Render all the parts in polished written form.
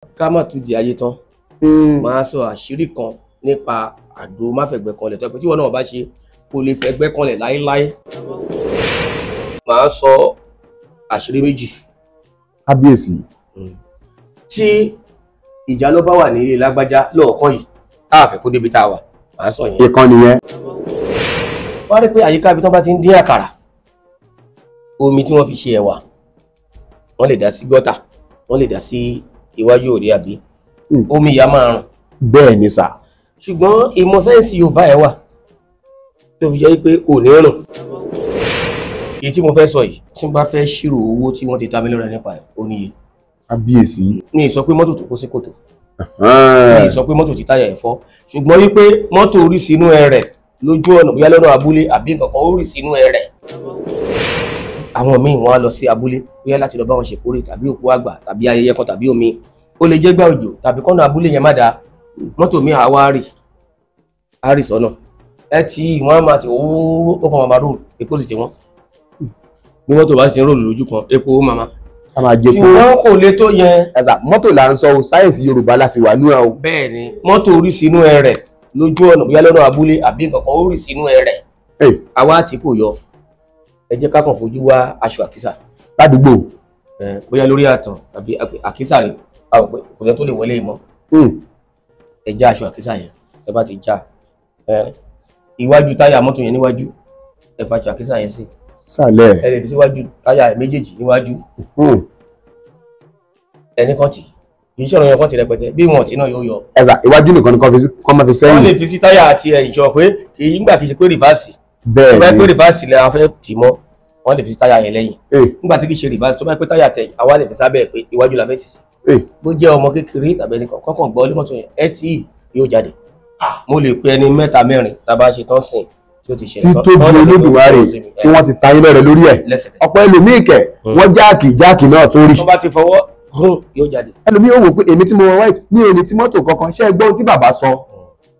Ká má tún di ayé tán, máa sọ àṣírí kan nípa àdó máfẹ̀gbẹ́ kanlẹ̀ tó pé tí wọn náà bá ṣe kò lè fẹ̀gbẹ́ kanlẹ̀ láéláé. Máa sọ àṣírí méjì. Kábíyèsí. Tí ìjà ló bá wà ní ilé lágbájá lọ́ọ̀kan yìí tá a fẹ́ kó débi tá a wà, máa sọ yẹn. Ìkan nìyẹn. Wọ́n á rí pé àyíká ibi tí wọ́n bá ti ń dín àkàrà, omi tí wọ́n fi ṣe ẹ̀wà, wọ́n lè dá sí gọ́tà, wọ́n lè dá sí iwájú òde àbí omi ìyá máa rùn. Bẹ́ẹ̀ ni sà. Ṣùgbọ́n ìmọ̀ sáyẹ́nsì Yorùbá ẹ̀ wà tó fi jẹ́ pé kò ní rùn. Èyí tí mo fẹ́ sọ yìí, tí n bá fẹ́ ṣírò owó tí wọ́n ti ta mí lọ́rẹ nípa ẹ̀, ó níye. Kábíyèsí. Mi ì sọ pé mọ́tò tó kó sí kòtò, mi ì sọ pé mọ́tò tí táyà ẹ̀ fọ́, ṣùgbọ́n wípé mọ́tò orí sínú ẹrẹ̀ lójú ọ̀nà, bóyá lọ́nà abúlé àbí nǹkan kan ó rì sínú ẹrẹ̀. Àwọn míì wọ́n á lọ sí abúlé bóyá láti lọ bá wọn ṣèkórè tàbí òkú àgbà tàbí ayẹyẹ kan tàbí omi, ó lè jẹ́ gbà òjò tàbí kọ́nà abúlé yẹn má dáa, mọ́tò míì á wá rì á rì sọ́nà ẹ tí wọ́n á máa ti owó ó kàn máa róòlù, epo sì ti wọ́n. Bí mọ́tò bá sì ń róòlù lójú kan, epo ó máa a máa jẹ kó. Ṣùgbọ́n kò lè tó yẹn. Ẹ̀sà mọ́tò là ń sọ o, sáyẹ̀nsì Yorùbá la sì wà nú ẹ o. Bẹ́ẹ̀ ni, mọ́tò orí sínú ẹrẹ̀ lójú ọ̀nà bóyá lọ́nà abúlé àbí nǹkan kan ó rì sínú ẹrẹ̀. Àwa tí kò yọ, ẹ jẹ́ ká kàn fojú wá aṣọ àkísà ládùúgbò, bóyá lórí àtàn tàbí àkísà rẹ̀, kò sẹ́ tó lè wọlé mọ́. Ẹ já aṣọ àkísà yẹn, ẹ bá ti já iwájú táyà mọ́tò yẹn níwájú, ẹ fa aṣọ àkísà yẹn sí sàlẹ̀, ẹ lè fi síwájú táyà méjèèjì níwájú. Ẹni kan tì kì í ṣọ̀rọ̀ yẹn kan tì rẹpẹtẹ, bí wọn ti náà yóò yọ. Ẹ̀sà iwájú nìkan ni kọ́ máa fi sẹ́yìn. Wọ́n lè fi sí táyà àti ẹ̀yìn jọ pé kì í nígbà kì í ṣe pé rìvásì. Bẹ́ẹ̀ ni, tó bá pé rìvásì lè afẹ́ tì mọ́, wọ́n lè fi sí táyà yẹn lẹ́yìn. Nígbà tí kì í ṣe rìvásì, tó bá pé táyà tẹ̀ àwa lè fi sábẹ́ pé iwájú la fẹ́ tì sí. Bó jẹ́ ọmọ kékeré tàbí ẹnì kọ́kàn gbọ́ lé mọ́tò yẹn, ẹ tí yóò jáde. Mo lè pe ẹni mẹ́ta mẹ́rin tá a bá ṣe tán sìn tí ó ti ṣe. Tí tóbi Olódùmarè tí wọ́n ti ta yín lọ́rẹ lórí ẹ̀. Ọ̀pọ̀ ẹlòmíì kẹ̀ wọ́n jáàkì jáàkì náà tó rí. Tó bá ti fọwọ́ yóò jáde. Ẹlòmíì ó wò pé èmi tí mo wọ white ní èmi tí mọ́tò kankan, ṣé ẹ gbọ́ ohun tí bàbá sọ?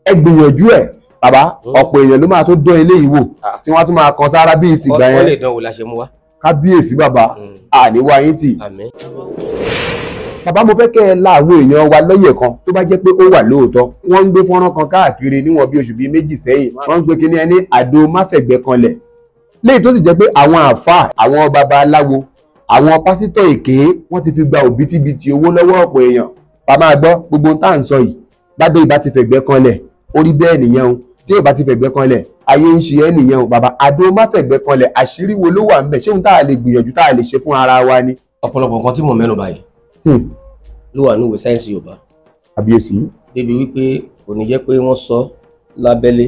Ẹ gbìyànjú ẹ̀ bàbá, ọ̀pọ̀ èèyàn ló máa tó dán eléyìí wò tí wọ́n tún máa kan sára bíi tìgbà yẹn. Wọ́n lè dán wò la ṣe mú wá. Kábíyèsí bàbá, àníwá yín tì. Bàbá, mo fẹ́ kẹ́ ẹ la àwọn èèyàn wa lọ́yẹ̀ kan tó bá jẹ́ pé ó wà lóòótọ́. Wọ́n ń gbé fọ́nrán kan káàkiri níwọ̀n bí oṣù bíi méjì sẹ́yìn, wọ́n ń gbé kíní ẹni àdó máfẹ̀gbẹ́ kanlẹ̀, léyìí tó sì jẹ́ pé àwọn àáfàá, àwọn babaláwo, àwọn pásítọ̀ èké wọ́n ti fi gba òbítíbitì owó lọ́wọ́ ọ̀pọ̀ èèyàn. Bá máa gbọ́ gbogbo ohun tá à ń sọ yìí, bábẹ́ ìbá ti fẹ̀gbẹ́ kanlẹ̀ ó rí bẹ́ẹ̀ nìyẹn o, tí ìbá ti fẹ̀gbẹ́ kanlẹ̀ ayé ń ṣe ẹ́ nìyẹn o. Bàbá, àdó máfẹ̀gbẹ́ kanlẹ̀ àṣírí wo ló wà ńbẹ̀? Ṣé ohun tá a lè gbìyànjú tá a lè ṣe fún ara wa ni? Ọ̀pọ̀lọpọ̀ nǹkan tí mò ń mẹ́nu báyìí ló wà níwèé sáyẹ́nsì Yorùbá. Àbíyèsí. Débi wípé kò ní jẹ́ pé wọ́n sọ lábẹ́lé,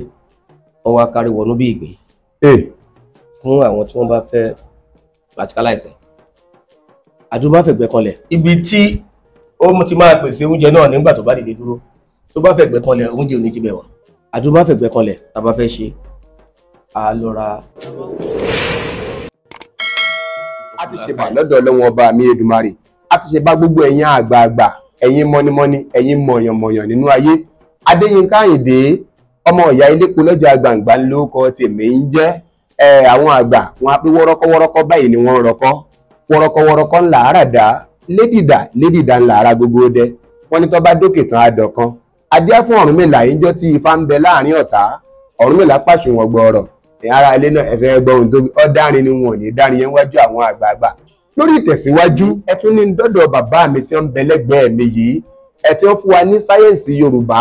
wọ́n wá kárí wọnú bí ìgbín. Fún àwọn tí wọ́n bá fẹ́ practicalize ẹ̀, àdó bá fẹ̀gbẹ́ kanlẹ̀, ibi tí ó ti máa pèsè oúnjẹ náà nígbà tó bá dìde dúró, tó bá fẹ̀gbẹ́ kanlẹ̀ oúnjẹ ò ní ti bẹ̀ wá. Àdó bá fẹ̀gbẹ́ kanlẹ̀ tá a bá fẹ́ ṣe, a lọ ra. A ti ṣèbà lọ́dọ̀ Ọlọ́run ọba mi Èdùmàrè, a ti ṣe bá gbogbo ẹ̀yin àgbààgbà, ẹ̀yin mọ́nímọ́ní, ẹ̀yin mọ̀yànmọ̀yàn nínú ayé. Adéyínká Àyìndé ọmọ ìyá ilépo lọ́jà gbàǹgbà lórúkọ tèmi ń jẹ́. Àwọn àgbà wọn á pé wọ́rọ́kọ́ wọ́rọ́kọ́ báyìí ni wọ́n ń rọkọ́, wọ́rọ́kọ́ wọ́rọ́kọ́ ńlá ara dá, lédìdà lédìdà ńlá ara gógó dẹ. Wọ́n ní tó bá dókè tán adọ̀ kan. Adíá fún Ọ̀rúnmìlà ìjọ tí ifá ń bẹ láàrin ọ̀tá, Ọ̀rúnmìlà pàṣùwọ̀n gbọ̀ọ̀rọ̀. Ẹ̀yin ará ilé náà ẹ fẹ́ gbọ́ ohun tó ọ̀dárin ni wọn ò ní dárin yẹn wájú àwọn àgbààgbà. Lórí ìtẹ̀síwájú, ẹ tún ní dọ́dọ̀ bàbá mi tí wọ́n ń bẹ lẹ́gbẹ̀ẹ́ mi yìí, ẹ tí wọ́n fún wa ní sáyẹ́ǹsì Yorùbá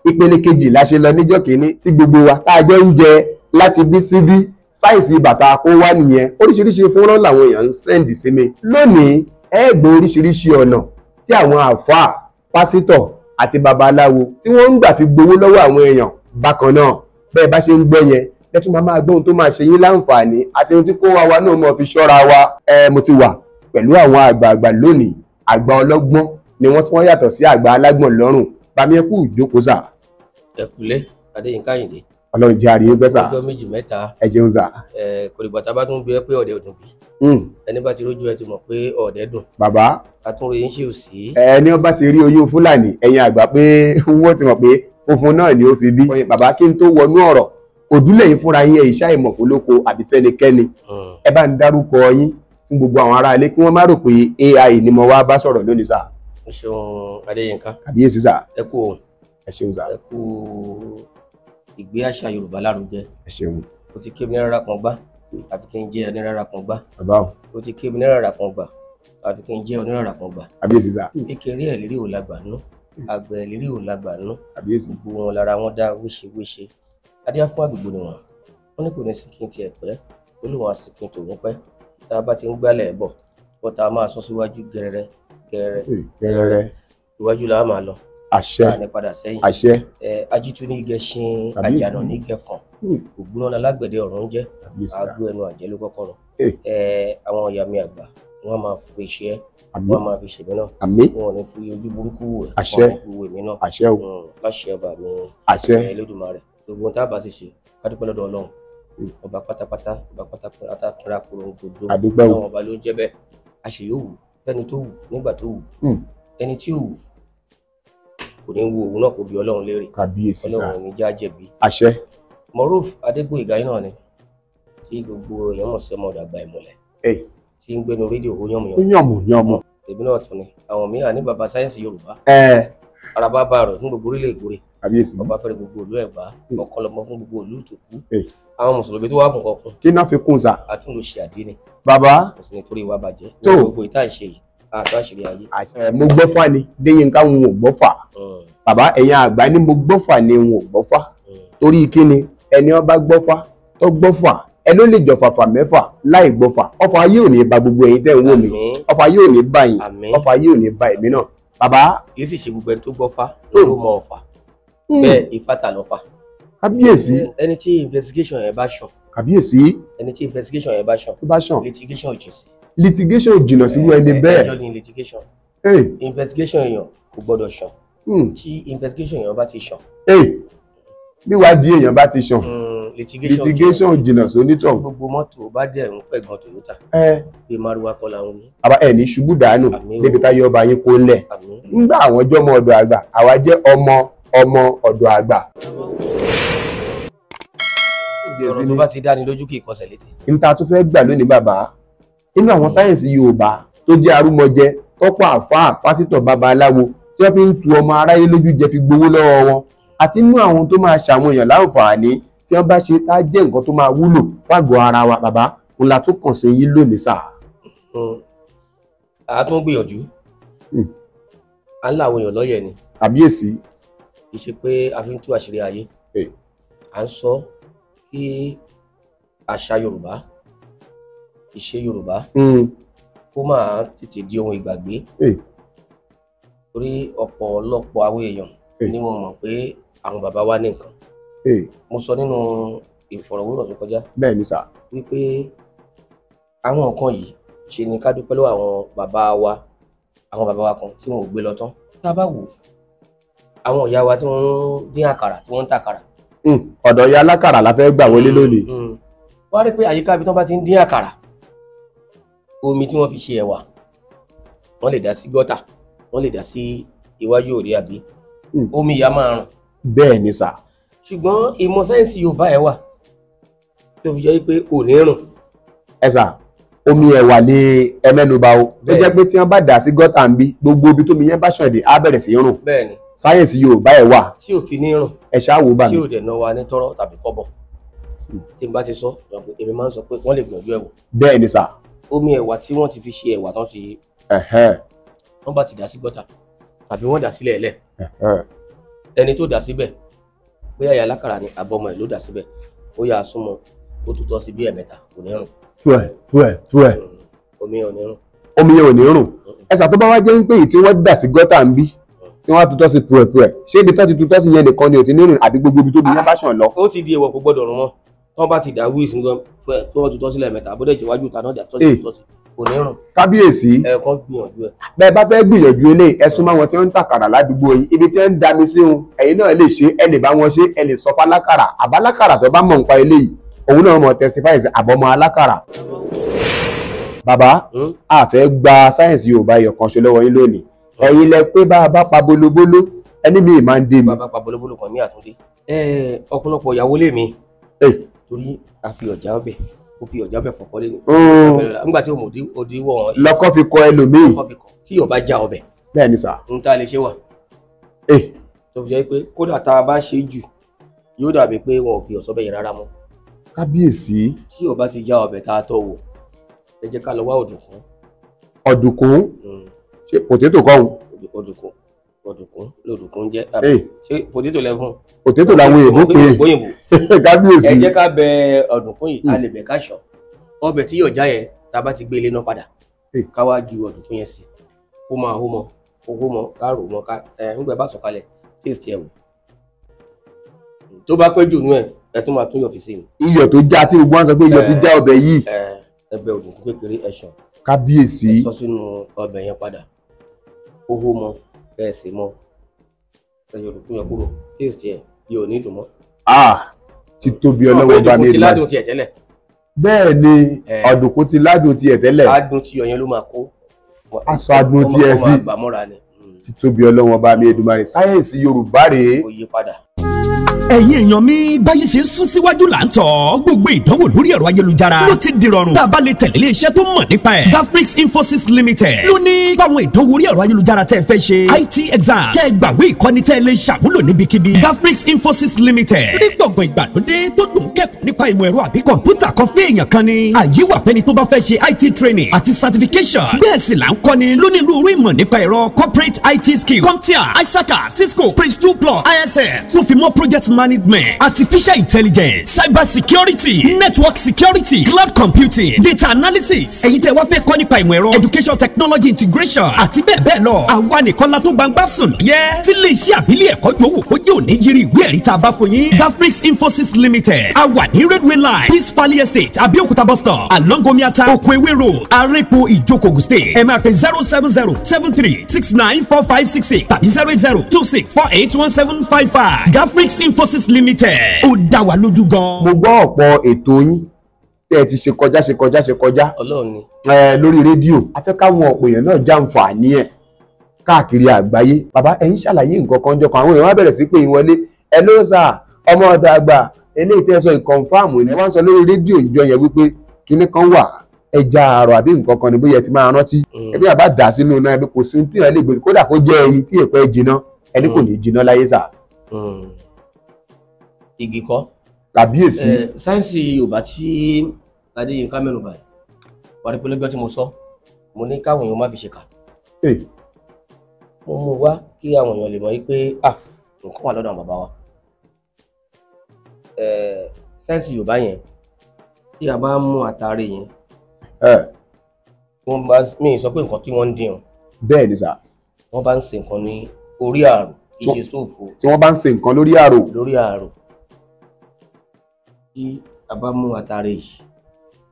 ìpele kejì la ṣe lọ níjọ́ kìíní tí gbogbo wa tá a jọ ń jẹ láti bí síbí. Sáyẹ̀nsì bàtà kó wá nìyẹn. Oríṣiríṣi fúnrán làwọn èèyàn ń sẹ́ǹdì sí mi lónìí. Ẹ gbọ́ oríṣiríṣi ọ̀nà tí àwọn àáfàá, pásítọ̀ àti babaláwo tí wọ́n ń gbà fi gbowó lọ́wọ́ àwọn èèyàn. Bákan náà, bẹ́ẹ̀ bá ṣe ń gbọ́ yẹn, ẹ tún máa gbọ́ ohun tó máa ṣe yín láǹfààní àti ohun tí kó wa wa náà mọ̀ fi ṣọ́ra wa. Mo ti wà pẹ̀lú àwọn àgbààgbà lónìí. Àgbà ọlọ́gbọ́n ni wọ́n tí wọ́n yàtọ̀ sí àgbà alágbọ̀n lọ́rùn. Bàmí ẹ kú ìjókòó sà. Ẹ kúlé Adéyínká Àyìndé. Ọlọ́run jẹ́ àríyé pẹ́ sà. Ọjọ́ méjì mẹ́ta. Ẹ ṣeun sà. Kò dìgbà tá a bá tún gbé pé ọ̀dẹ̀ ọdún bí. Ẹni bá ti rójú ẹ ti mọ̀ pé ọ̀dẹ̀ dùn. Bàbá. Àtúnrò yín ṣe ò sí. Ẹni ọba ti rí oyún Fúlàní, ẹ̀yin àgbà pé wọ́n ti mọ̀ pé funfun náà ni ó fi bí. Bàbá, kí n tó wọnú ọ̀rọ̀, òdúlẹ̀ yìí fúnra yín ẹ̀ ìṣá ìmọ̀fólóko àbí fẹ́nikẹ́ni, ẹ bá ń dárúkọ yín fún gbogbo àwọn ará ilé kí wọ́n má rò pé AI ni mo wá bá sọ̀rọ̀ lónìí sà. Ẹ ṣeun Adéyínká. Kàbíyèsí sà. Ẹ kú òun. Ẹ ṣeun sà. Ẹ kú ìgbé àṣà Yorùbá lárugẹ. Ẹ ṣeun. O ti ké mi ní rárá kan gbá, àfi kí n jẹ́ ẹni rárá kan gbá. Bàbá o. O ti ké mi ní rárá kan gbà, àfi kí n jẹ́ oníràrà kan gbà. Kàbíyèsí sà. Kékeré ẹ̀ lérí ò lágbà nú, àgbẹ̀ ẹ̀ lérí ò lágbà nú. Kàbíyèsí. Gbogbo wọn lára wọn dá wéṣewéṣe. Adé fún àgbègbè ni wọn. Wọn ní kò ní sí kí n tiẹ̀ pẹ́, olúwọn á sì kí n tòun pẹ́. Tá a bá ti ń gbálẹ̀ bọ̀, bọ́ta a máa sún síwájú gẹrẹrẹ gẹrẹrẹ gẹrẹrẹ. Iwájú la máa lọ. Àṣẹ. A ní padà sẹ́yìn. Àṣẹ. Ajítu ní gẹṣin, àjànà ní gẹfọ̀n, ògbóná lálágbẹ̀dẹ ọ̀run jẹ́, aago ẹnu àjẹ́ ló kọ́kọ́ rọ. Àwọn ìyá mi àgbà, wọ́n máa fi ṣe é, wọ́n máa fi ṣèmí náà. Àmín. Wọn ò ní fi ojú burúkú wò ẹ́, Àṣẹ. wọn ò ní fi wo èmi náà. Àṣẹ o. Láṣẹ ọba mi. Àṣẹ. Elédùmarè. Gbogbo ohun tá a bá sì ṣe, ká dúpẹ́ lọ́dọ̀ Ọlọ́run. Ọba pátápátá, ọba pátápátá kúnra korongodo. Àdúpẹ́ o. Ọlọ́run ọba ló ń jẹ́ bẹ́ẹ̀. Àṣeyọ̀wù fẹ́ni tó wù nígbà tó wù. Ẹni tí ò wù kò ní wo òun náà kò bí Ọlọ́run léèrè. Kàbíyèsí sà. Ọlọ́run ò ní já jẹ̀bi. Àṣẹ. Moruf Adégbóyèga yìí náà ni tí gbogbo èèyàn mọ̀ sí ọmọ ọ̀dọ̀ àgbà ìmọ̀lẹ̀. Tí ń gbénu rédíò ó yànmùyàn. Yànmùyànmù. Èmi náà tún ni àwọn míì ní baba sáyẹ́nsì Yorùbá. Araba bá rọ̀ fún gbogbo orílẹ̀ Ègbòrè. Kàbíyèsí. Ọba fẹ́rẹ̀ gbogbo ìlú Ẹ̀gbá. Ọ̀kan lọmọ fún gbogbo ìlú Ìtòkú. Àwọn mùsùlùmí tó wá fún kọkún. Kí náà fi kún sà? Àtúndò ṣe àdínì. Bàbá. Kò sí nítorí ìwà bàjẹ́. Tó. Gbogbo ìta ìṣe yìí, àtọ́ àṣírí ayé. Mo gbọ́ fà ni, Déyínká ń ò gbọ́ fà. Bàbá ẹ̀yin àgbà ní mo gbọ́ fà ni ń ò gbọ́ fà. Torí kíni ẹni ó bá gbọ́ fà tó gbọ́ fà ẹ ló lè jọ fàfà mẹ́fà láì gbọ́ fà. Ọfà ayé ò ní ba gbogbo ẹ̀yin tẹ́ ń wò mí. Ọfà ayé ò ní bá yín. Ọfà ayé ò ní bá èmi náà. Bàbá. Kì í sì ṣe gbogbo ẹni tó gbọ́ fà ló mọ ọ̀fà. Bẹ́ẹ̀ ifá ta lọ fà. Kábíyèsí. Ẹni tí investigation yẹn bá ṣàn. Kábíyèsí. Ẹni tí investigation yẹn bá ṣàn. Tó bá ṣàn. Litigation ò jìn sí. Litigation ò jìnnà sí ẹni bẹ́ẹ̀. Ẹjọ́ ni litigation. Investigation èèyàn kò gbọ́dọ̀ ṣàn. Tí investigation èèyàn bá ti ṣàn. Bí wàá di èèyàn bá ti ṣàn. Litigation ò jìnnà sí onítọ̀hún. Gbogbo mọ́tò bá dẹ̀ ń pẹ̀ gan Toyota. Bí márúwá kọ́ la ń wí. Àbá ẹ̀ ní ṣubú dànù débi táyé ọba yín kó lẹ̀. Ńgbà àwọn jẹ́ ọmọ ọ̀dọ̀ àgbà, àwa jẹ́ ọmọ ọmọ ọ̀dọ̀ àgbà. Ọ̀rọ̀ tó bá ti dáni lójú kì í kọsẹ̀ létè. Níta tó fẹ́ gbà lónìí bàbá, inú àwọn sáyẹ̀nsì Yorùbá tó jẹ́ arúmọjẹ, tọ́pọ̀ àfáà, pásítọ̀, babaláwo tí wọ́n fi ń tu ọmọ aráyé lójú jẹ fi gbowó lọ́wọ́ wọn, àti inú àwọn tó máa ṣàwọn èèyàn láǹfààní tí wọ́n bá ṣe tá jẹ́ nǹkan tó máa wúlò fágọ̀ọ́ ara wa bàbá, ńlá tó kàn sí yín lónìí sà. A tún gbìyànjú. À ń la àwọn èèyàn lọ́yẹ̀ ni. Kàbíyèsí. Kì í ṣe pé a fi ń tú àṣírí ayé. À ń sọ kí àṣà Yorùbá, ìṣe Yorùbá kó máa tètè di ohun ìgbàgbé. Torí ọ̀pọ̀lọpọ̀ àwọn èèyàn ni wọ́n mọ̀ pé àwọn bàbá wa ní nǹkan. Mo sọ nínú ìfọ̀rọ̀wérọ̀ tó kọjá. Bẹ́ẹ̀ ni sà. Wípé àwọn nǹkan yìí ṣe ni ká dúpẹ́ lọ́wọ́ àwọn bàbá wa, àwọn bàbá wa kan tí wọn ò gbé lọ tán. Tá a bá wò, àwọn ìyá wa tí wọ́n ń dín àkàrà, tí wọ́n ń tàkàrà. Ọ̀dọ̀ ìyá alákàrà la fẹ́ gbà wọlé lónìí. Wọ́n á rí pé àyíká ibi tí wọ́n bá ti ń dín àkàrà, omi tí wọ́n fi ṣe ẹ̀wà, wọ́n lè dà sí gọ́tà, wọ́n lè dà sí iwájú òde àbí. Omi ìyá máa rùn. Bẹ́ẹ̀ ni sà. Ṣùgbọ́n ìmọ̀ sáyẹ́nsì Yorùbá ẹ̀ wà tó fi jẹ́ pé kò ní rùn. Ẹ sà, omi ẹ̀wà ni ẹ mẹ́nubà o. Tó jẹ́ pé tí wọ́n bá dà sí gọ́tà ń bí, gbogbo ibi tómi yẹn bá ṣàn dé, á bẹ̀rẹ̀ sí í rùn. Bẹ́ẹ̀ ni. Sáyẹ̀nsì Yorùbá ẹ̀ wà. Tí ò fi ní rùn. Ẹ ṣáà wò bá mi. Tí ò dẹ̀ ná wa ní tọ́rọ́ tàbí kọ́bọ̀. Tí n bá ti sọ, èmi máa ń sọ pé wọ́n lè gbìyànjú ẹ̀ wò. Bẹ́ẹ̀ ni sà. Omi ẹ̀wà tí wọ́n ti fi ṣe ẹ̀wà tán ti. Wọ́n bá ti dà sí gọ́tà tàbí wọ́n dà sílẹ̀ ẹ̀lẹ̀. Ẹni tó dà síbẹ̀, bóyá ìyá alákàrà ni àbọ̀mọ̀ ẹ̀ ló dà síbẹ̀, ó yà á súnmọ́, ó tutọ́ sí bí ẹ̀mẹ́ta, kò ní rùn. Tuẹ̀ tuẹ̀ tuẹ̀. Omi yẹn ò ní rùn. Omi yẹn ò ní rùn. Ẹ̀sà tó bá wá jẹ́ pé èyí tí wọ́n dà sí gọ́tà ń bí, tí wọ́n á tutọ́ sí tuẹ̀ tuẹ̀, ṣé ibi tó ti tutọ́ sí yẹn nìkan ni ò ti ní rùn àbí gbogbo ibi tó mi yẹn bá ṣàn lọ? Ó ti di èèwọ̀, kò gbọ́dọ̀ rùn mọ́. Tí wọ́n bá ti dà wíìsì gan, tí wọ́n tutọ́ sílẹ̀ mẹ́ta, àbúdẹ̀ ìwájú ìta náà dà tọ́ sí tutọ́ sí, kò ní rùn. Kábíyèsí. Ẹ kàn gbìyànjú ẹ. Bẹ́ẹ̀ bá fẹ́ gbìyànjú eléyìí, ẹ súnmọ́ àwọn tí wọ́n ń tàkàrà ládùúgbò yìí, ibi tí wọ́n ń dami sí wọn, ẹ̀yin náà lè ṣe, ẹ lè bá wọn ṣe, ẹ lè sọ fálákàrà, àbálákàrà tó bá mọ̀ nípa eléyìí, òun náà mọ̀ testify sí àbọ̀mọ̀ alákàrà. Bàbá, a fẹ́ gba sáyẹ̀nsì Yorùbá ẹyọ kan ṣo lọ́wọ́ yín lónìí. Ẹ̀yin lẹ pé bá a bá pa bolobolo, ẹni mi máa ń dé mi. Bàbá pa bolobolo kan ní àtúndé. Ọ̀pọ̀lọpọ̀ ìyàwó lè mi. Torí a fi ọ̀já ọbẹ̀, ó fi ọ̀já ọbẹ̀ fọ̀kọ́ lé ní. Nígbà tí òdì wọ̀ wọ́n. Lọ́kọ́ fi kọ ẹlòmíì. Lọ́kọ́ fi kọ. Tí yóò bá já ọbẹ̀. Bẹ́ẹ̀ ni sà. N ta lè ṣe wà. Tó fi jẹ́ pé kódà tá a bá ṣe jù yóò dàbí pé wọn ò fi ọ̀sọ́ bẹ́yẹn rárá mọ́. Kábíyèsí. Tí ó bá ti já ọbẹ̀ tá a tọ́ wò, ẹ jẹ́ ká lọ wá ọ̀dùnkún. Ọ̀dùnkún? Ṣé pòtétò kọ́ òun? Ọ̀dùnkún ọ̀dùnkún lòdùnkún jẹ́. Ṣé pòtétò lẹ́fún? Pòtétò làwọn èèbó pé. Kábíyèsí. Ẹ jẹ́ ká bẹ ọ̀dùnkún yìí, a lè bẹ̀ ká ṣàn. Ọbẹ̀ tí yóò já yẹn tá a bá ti gbé ilé náà padà, ká wá ju ọ̀dùnkún yẹn sí. Kó máa hó mọ́, kó hó mọ́, ká rò mọ́, ká ẹ̀ ń gbẹ bá sọ̀kalẹ̀, taste ẹ̀ wò. Tó bá pẹ́ jù nú ẹ̀, ẹ tún máa tún yọ̀ fi sí ni. Iyọ̀ tó já tí gbogbo wọn sọ pé iyọ̀ ti já ọbẹ̀ yìí. Ẹ bẹ ọ̀dùnkún kékeré ẹ ṣàn. Kábíyèsí. Ẹ sọ sínú ọbẹ̀ yẹn padà. Ó hó mọ́, ẹ sì mọ́. Ẹ yọ ọ̀dùnkún yẹn kúrò, taste ẹ̀ yóò ní dùn mọ́. Ti tóbi ọlọ́wọ́ bá mi lọ. Ọ̀dùnkún ti ládùn tiẹ̀ tẹ́lẹ̀. Bẹ́ẹ̀ ni ọ̀dùnkún ti ládùn tiẹ̀ tẹ́lẹ̀. Adùn tí iyọ̀ yẹn ló máa kó. Aṣọ adùn tiẹ̀ sí. Ó máa gbà mọ́ra ni. Ti tóbi ọlọ́wọ́ bá mi Èdùmàrè. Sáyẹ̀nsì Yorùbá rèé. Ó yí padà. Ẹ̀yin èèyàn mi, báyìí ṣe ń sún síwájú là ń tọ̀. Gbogbo ìdánwò lórí ẹ̀rọ ayélujára ló ti dìrọ̀rùn. Tá a bá lè tẹ̀lé iléeṣẹ́ tó mọ̀ nípa ẹ̀. Gafrix Infosys Limited ló ní báwọn ìdánwò orí ẹ̀rọ ayélujára tẹ́ ẹ fẹ́ ṣe. IT exam kẹ́ ẹ gbàwé ìkọ́ni tẹ́ ẹ lè ṣàmúlò níbikíbi. Gafrix Infosys Limited ní gbọ̀ngàn ìgbàlódé tó dùn kẹ́kọ̀ọ́ nípa ìmọ̀ ẹ̀rọ àbí kọ̀ǹpútà kan fún èèyàn kan ni. Àyè wà fẹ́ni tó bá fẹ́ ṣe IT training àti certification. Bẹ́ẹ̀ sì là ń kọ́ni lónírúurú ìmọ̀ nípa ẹ̀rọ corporate IT skills, CompTIA, ISACA, Cisco, Prince2 Plus, ISM, tó fi mọ́ project management, artificial intelligence, cyber security, network security, cloud computing, data analysis. Ẹ̀yin tẹ́ wá fẹ́ kọ́ nípa ìmọ̀ ẹ̀rọ, education technology integration àti bẹ́ẹ̀ bẹ́ẹ̀ lọ. Àwa nìkan la tó gbangba sùn yẹ. Tí lè ṣe àbílẹ̀ ẹ̀kọ́ yòówù kó jẹ́ òní yiri ìwé ẹ̀rí tá a bá fún yín. Gafrix Infosys Limited. A wà ní Railway Line, Peace Valley Estate, Abẹ́òkúta bus stop, along Omiata, Okoewe Road, Arepo, Ìjókòó, Ogun State. Ẹ máa pè 07073694566 tàbí 08026481755. Gafrix Infosys Limited. Ó dá wa lójú gan. Mo gbọ́ ọ̀pọ̀ ètò yín tẹ́ ẹ ti ṣe kọjá ṣe kọjá ṣe kọjá. Ọlọ́run ni. Lórí rédíò a fẹ́ káwọn ọ̀pọ̀ èèyàn náà jàǹfààní ẹ̀ káàkiri àgbáyé. Bàbá ẹ̀ ń ṣàlàyé nǹkan kan jọ kan, àwọn èèyàn wá bẹ̀rẹ̀ sí pé yín wọlé. Ẹ ló sà ọmọ ọ̀dọ̀ àgbà eléyìí tẹ́ ẹ sọ ìkọ̀nfàmù ni wọ́n sọ lórí rédíò ìjọ yẹn wípé kinní kan wà ẹja àrọ̀ àbí nǹkan kan ni bóyá ẹ ti máa rántí. Ẹbí àbá dà sínú náà ẹbí kò sí tí ẹ lè gbèsè kódà kó jẹ́ ẹyin tí èpẹ́ jiná ẹni kò ní jiná láyé sà. Igi kọ́. Kàbíyèsí. Sáyẹ́nsì Yorùbá tí Adéyínká mẹ́nu báyìí wà ní pẹ̀lẹ́gbẹ́ tí mo sọ, mo ní káwọn èèyàn má fi ṣèkà. Mo mú wá kí àwọn èèyàn lè mọ̀ pé nǹkan wà lọ́dọ̀ àwọn bàbá wa. Sáyẹ́nsì Yorùbá yẹn tí a bá ń mú àtàrí yẹn, wọ́n bá mi sọ pé nǹkan tí wọ́n ń dín o. Bẹ́ẹ̀ ni sà. Wọ́n bá ń ṣe nǹkan ní orí àrò, kì í ṣe stóòfù. Tí wọ́n bá ń ṣe nǹkan lórí àrò. Lórí àrò. Tí a bá mú àtàrí yìí,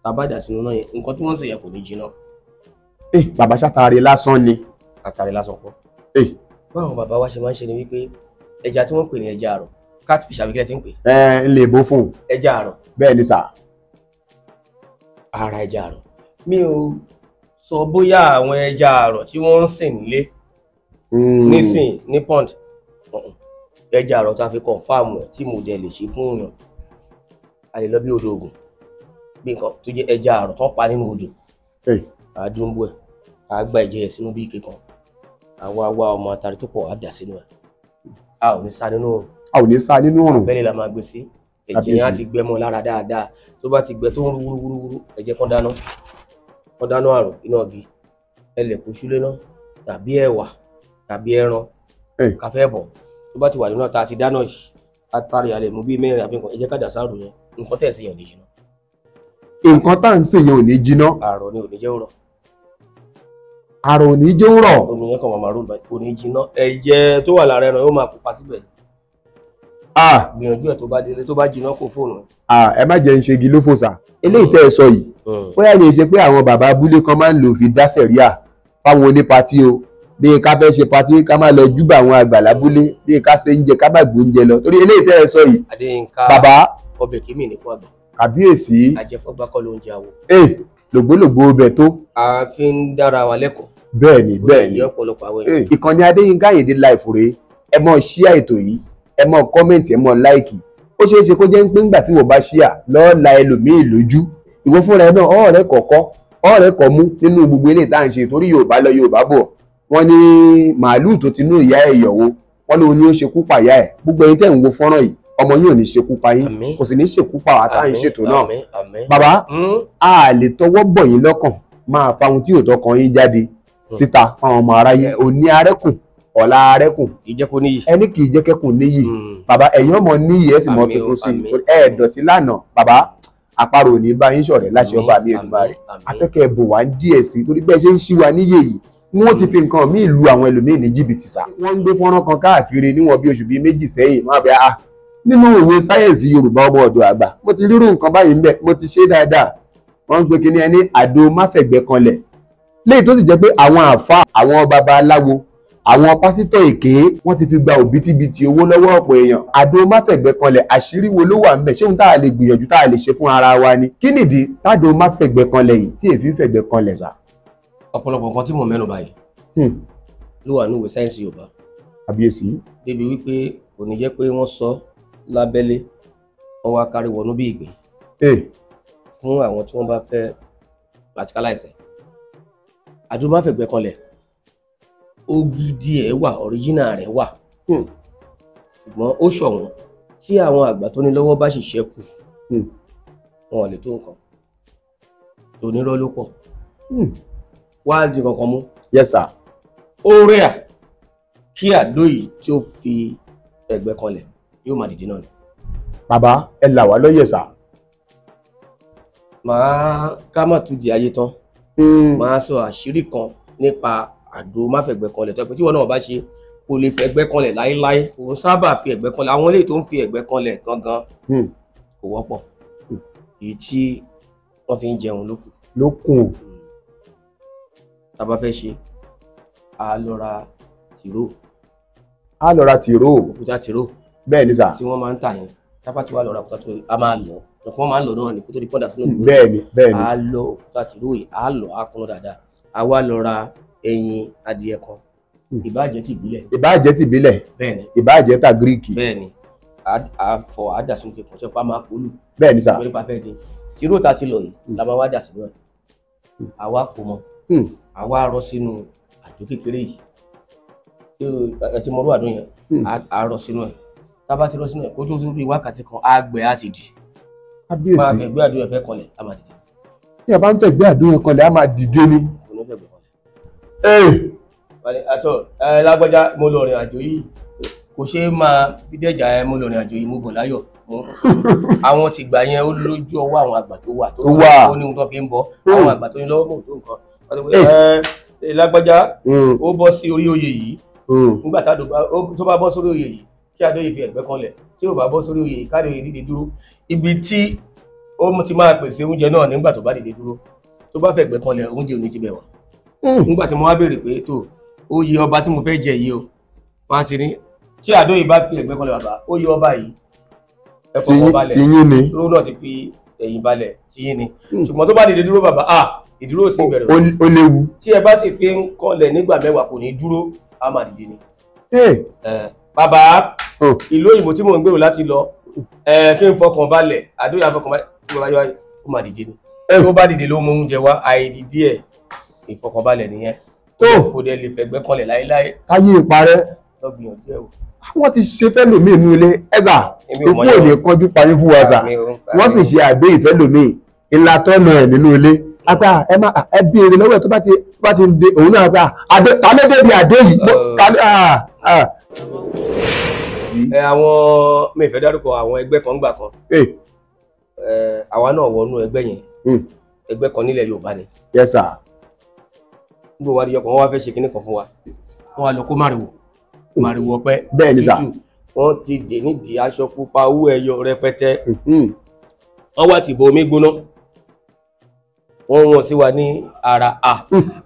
a bá dà sínú náà yẹn, nǹkan tí wọ́n ń ṣe yẹn kò ní jiná. Bàbá ṣàtàrí lásán ni. Àtàrí lásán kọ́. Báwọn bàbá wa ṣe máa ń ṣe ni wípé ẹja tí wọ́n ń pè ní ẹja àrọ̀, catfish àbí kílẹ̀ tí ń pè. Ẹ ń lè bó fún un. Ẹja àrọ̀. Bẹ́ẹ̀ ni sà. Ara ẹja àrọ̀. Mi ò sọ bóyá àwọn ẹja àrọ̀ tí wọ́n ń sìn nílé nísìn ní pond, ẹja àrọ̀ tá a fi kọ̀ǹfàmù ẹ̀ tí mo dẹ̀ lè ṣe fún yàn. A lè lọ bí odò Ògùn, bí nǹkan tó jẹ́ ẹja àrọ̀ tán pa nínú odò. Àdúgbò ẹ̀, à gba ẹ̀jẹ̀ ẹ̀ sínú bí ike kan, àwa wá ọmọ àtàrí tó pọ̀ á dà sínú ẹ̀. A ò ní sá nínú òrùn. A ò ní sá nínú òrùn. Abẹ́lé la máa gbé sí. Ẹ̀jẹ̀ yẹn á ti gbẹ mọ́ lára dáadáa. Tó bá ti gbẹ tó ń rú wúrúwúrú, ẹ̀jẹ̀ kan dáná. Kan dáná àrùn iná igi. Ẹ lè kó súlé náà tàbí ẹ̀wà tàbí ẹran. Ká fẹ́ bọ̀. Tó bá ti wà nínú ata àti dáná yìí, atari a lè mú bí mẹ́rin àbí nǹkan. Ẹ jẹ́ ká dà sáàrò yẹn. Nǹkan tẹ̀ sí yẹn ò ní jiná. Nǹkan tá à ń sè yẹn ò ní jiná. Àrọ̀ ni ò ní jẹ́ ó rọ̀. Àrọ̀ ò ní jẹ́ ó rọ̀. Omi yẹn kàn máa rò báyìí, kò ní jiná. Ẹ̀jẹ̀ tó wà lára ẹran yóò máa pupa síbẹ̀. Gbìyànjú ẹ̀ tó bá délé, tó bá jiná kó fóònù. Ẹ má jẹ́ ń ṣe igi lófò sà. Eléyìí tẹ́ ẹ sọ yìí, bóyá lè ṣe pé àwọn bàbá abúlé kan máa ń lò fi dá sẹ̀ríà fáwọn onípatí o. Bí ká fẹ́ ṣe patí ká má lọ júbà àwọn àgbà lábúlé, bí ká ṣe ń jẹ ká má gbóúnjẹ lọ. Torí eléyìí tẹ́ ẹ sọ yìí. Adéyínká, bàbá ọbẹ̀ kìíní ní kó àgbà. Kàbíyèsí. Àjẹfọ́gbá kọ́ ló ń jẹ àwọ̀. Lògbólògbó ọbẹ̀ tó. A fi ń dára wa lẹ́kọ̀ọ́. Bẹ́ẹ̀ni bẹ́ẹ̀ni. Ìkànnì Adéyínká Àyìndé Live rèé, ẹ mọ̀ ṣíà ètò yìí, ẹ mọ̀ kọ́mẹ̀ntì, ẹ mọ̀ láìkì. Ó ṣeé ṣe kó jẹ́ pé ńgbà tí wọ́n bá ṣíà lọ́ọ́ la ẹlòmíì lójú. Ìwọ fúnra ẹ náà ọ̀rẹ́ kọ̀ọ̀kọ́ ọ̀rẹ́ kọ̀ mú nínú gbogbo eléyìí tá à ń ṣe torí Yorùbá lọ Yorùbá bọ̀. Wọ́n ní màálùú tó ti nú ìyá ẹ̀ yọ̀wó, wọ́n lóun ní ó ṣekú pa ìyá ẹ̀. Gbogbo ẹ̀yin tẹ́ ń wo fọ́nrán yìí, ọmọ yín ò ní ṣekú pa yín, kò sì ní ṣekú pa wá táyìn ṣètò náà. Bàbá, a lè tọwọ́ bọ̀ yín lọ́kàn máa fa ohun tí òótọ́ kan yín jáde síta fáwọn ọmọ aráyé. Òní arẹ́kùn, ọ̀la arẹ́kùn, ẹni kì í jẹ́ kẹ́kùn níyì. Bàbá, ẹ̀yin ọmọ níyì, ẹ̀ sì mọ tuntun sí i. Ẹ̀ dọ̀tí lánàá bàbá, àparò ò ní bá yín ṣọ̀rẹ́ láṣẹ ọba mi Èdùmàrè. Afẹ́kẹ́ bò wá díẹ̀ sí i torí bẹ́ẹ̀ ṣe ń ṣí wa níyè yìí, wọ́n ti fi nǹkan míì lu àwọn ẹlòmíì ní jìbìtì sá. Wọ́n ń gbé fọ́nrán kan káàkiri níwọ̀n bí oṣù bíi 2 sẹ́yìn, wọ́n á bẹ a nínú ìwé sáyẹ̀nsì Yorùbá ọmọ ọ̀dọ̀ àgbà, mo ti rírú nǹkan báyìí ńbẹ̀, mo ti ṣe dáadáa. Wọ́n ń pe kíní ẹni àdó máfẹ̀gbẹ́ kanlẹ̀, léyìí tó sì jẹ́ pé àwọn àáfàá, àwọn babaláwo, àwọn pásítọ̀ èké, wọ́n ti fi gba òbítíbitì owó lọ́wọ́ ọ̀pọ̀ èèyàn. Àdó máfẹ̀gbẹ́ kanlẹ̀, àṣírí wo ló wà ńbẹ̀? Ṣé ohun tá a lè gbìyànjú tá a lè ṣe fún ara wa ni? Kí nìdí tádó máfẹ̀gbẹ́ kanlẹ̀ yìí tí èéfín fẹ̀gbẹ́ kanlẹ̀ sá? Ọ̀pọ̀lọpọ̀ nǹkan tí mò ń mẹ́nu báyìí ló wà ní ìwé sáyẹ́nsì Yorùbá. Àbíyèsí. Débi wípé kò ní jẹ́ pé wọ́n sọ lábẹ́lé, wọ́n wá kárí wọnú bí ìgbín. Fún àwọn tí wọ́n bá fẹ́ practicalize ẹ̀. Àdó máfẹ̀gbẹ́ kanlẹ̀, ògidì ẹ̀ wà, original rẹ̀ wà, ṣùgbọ́n ó ṣọ̀wọ́n. Tí àwọn àgbà tó ní lọ́wọ́ bá sì ṣẹ́kù, wọn ò lè tó nǹkan. Tònírọ́ ló pọ̀. Wá di kankan mú. Yes sir. Ó rẹ̀ à kí àdó yìí tí ó fi ẹ̀gbẹ́ kanlẹ̀ yóò máa dìde náà ni. Bàbá, ẹ là wá lóye sà. Màá ká má tún di ayé tán. Màá sọ àṣírí kan nípa àdó máfẹ̀gbẹ́ kanlẹ̀ tó pé tí wọn náà bá ṣe kò lè fẹ̀gbẹ́ kanlẹ̀ láéláé. Kò ń sábà fi ẹ̀gbẹ́ kanlẹ̀. Àwọn eléyìí tó ń fi ẹ̀gbẹ́ kanlẹ̀ gangan kò wọ́pọ̀. Èyí tí wọ́n fi ń jẹun lókù. Lókùn. Tá a bá fẹ́ ṣe, a lọ ra tìró. A lọ ra tìró. Òkúta tìró. Bẹ́ẹ̀ ni sà. Tí wọ́n máa ń tà yẹn. Tá a bá ti wá lọ ra òkúta tìró, a máa lọ. Ọ̀pọ̀ wọ́n máa ń lọ náà ni kó tó di pọ́ndà sínú ìgbó. Bẹ́ẹ̀ ni, bẹ́ẹ̀ ni. A lọ òkúta tìró yìí, a lọ, a kúnná dáadáa. A wá lọ ra ẹyin adìẹ kan. Ìbáà jẹ́ ti ìbílẹ̀. Ìbáà jẹ́ ti ìbílẹ̀. Bẹ́ẹ̀ ni. Ìbáà jẹ́ ta Gíríìkì. Bẹ́ẹ̀ ni. A fọ àdà sínú kẹkọ̀ọ́ sẹ́pà máa polú. Bẹ́ẹ̀ ni sà. Lórí pa fẹ́ dín. Tìró ta ti lọ yìí, la máa wá dà sínú ẹ̀. Àwa kò mọ. Àwa rọ sínú àdó kékeré yìí. Ẹ ti mọrú àdó yẹn, a rọ sínú ẹ̀. Tá a bá ti rọ sínú ẹ̀, kó tó tó bí wákàtí kan, á gbẹ á ti dì. Kábíyèsí. Máa fẹ̀gbẹ́ àdó yẹn fẹ́ kanlẹ̀, á máa dìde. Tí a bá ń fẹ̀gbẹ́ àdó yẹn kanlẹ̀, á máa dìde ni. Kò ní fẹ̀gbẹ́ kanlẹ̀. Àtọ̀ ẹ lágbájá, mo lọ rìn àjò yìí. Kò ṣeé máa fi dẹ́jà ẹ, mo lọ rìn àjò yìí, mo bọ̀ láyọ̀. Àwọn ti gbà yẹn ó lójú ọwọ́ àwọn àgbà tó wà tó ní ohun tó fi ń bọ̀. Àwọn àgbà tó ní lọ́wọ́ mọ̀ tó nǹkan. Ẹ lágbájá, ó bọ́ sí orí oyè yìí. Nígbà tó bá bọ́ sórí oyè yìí, kí àdó yìí fi ẹ̀gbẹ́ kanlẹ̀. Tí ò bá bọ́ sórí oyè yìí, káàdó yìí dìde dúró. Ibi tí ó ti máa pèsè oúnjẹ náà nígbà tó bá dìde dúró. Tó bá fẹ̀gbẹ́ kanlẹ̀, oúnjẹ ò ní ti bẹ̀ wá. Nígbà tí mo wá béèrè pé tó oyè ọba tí mo fẹ́ jẹ yìí o, wọ́n á ti ní tí àdó yìí bá fi ẹ̀gbẹ́ kanlẹ̀ bàbá, oyè ọba yìí ẹ fọkàn balẹ̀. Tiyín ni. Dúró náà ti fi ẹ̀yìn balẹ̀, tiyín ni. Ṣùgbọ́n tó bá dìde dúró bàbá, ìdúró sì bẹ̀rẹ̀. Ó léwu. Tí ẹ bá sì fi ń kanlẹ̀ nígbà mẹ́wàá kò ní dúró, á máa dìde ni. Bàbá, ìlú òyìnbó tí mò ń gbèrò láti lọ, kí n fọkàn balẹ̀, àdó yà fọkàn balẹ̀, ó máa dìde ni. Tó bá dìde ló mú oúnjẹ wá, àìdìdí ẹ̀ ìfọkànbalẹ̀ nìyẹn. Kò dẹ̀ lè fẹ̀gbẹ́ kanlẹ̀ láéláé. Káyé ìparẹ́. Lọ gbìyànjú ẹ̀ wò. Wọ́n ti ṣe fẹ́lòmíì nínú ilé ẹ̀sà, ikú ò lè kọjú payín fún wa sà. Wọ́n sì ṣe àgbé ìfẹ́lòmíì ńlá tọ́nà ẹ̀ nínú ilé. Apá ẹ má ẹ béèrè lọ́wọ́ ẹ̀ tó bá ti dé òun náà apá ta ló débi àdó yìí. Àwọn mi fẹ́ dárúkọ àwọn ẹgbẹ́ kan gbà kan. Àwa náà wọnú ẹgbẹ́ yẹn. Ẹgbẹ́ kan nílẹ̀ Yorùbá ni. Yes sir. Gbogbo wa di ọkàn, wọ́n wá fẹ́ ṣe kinní kan fún wa. Wọ́n wá lọ kó márìwò. Márìwò ọpẹ́. Bẹ́ẹ̀ ni sà. Wọ́n ti dè nídìí aṣọ pupa owó ẹyọ rẹpẹtẹ. Wọ́n wá ti bo omi gbóná. Wọ́n wọ́n sí wa ní ara.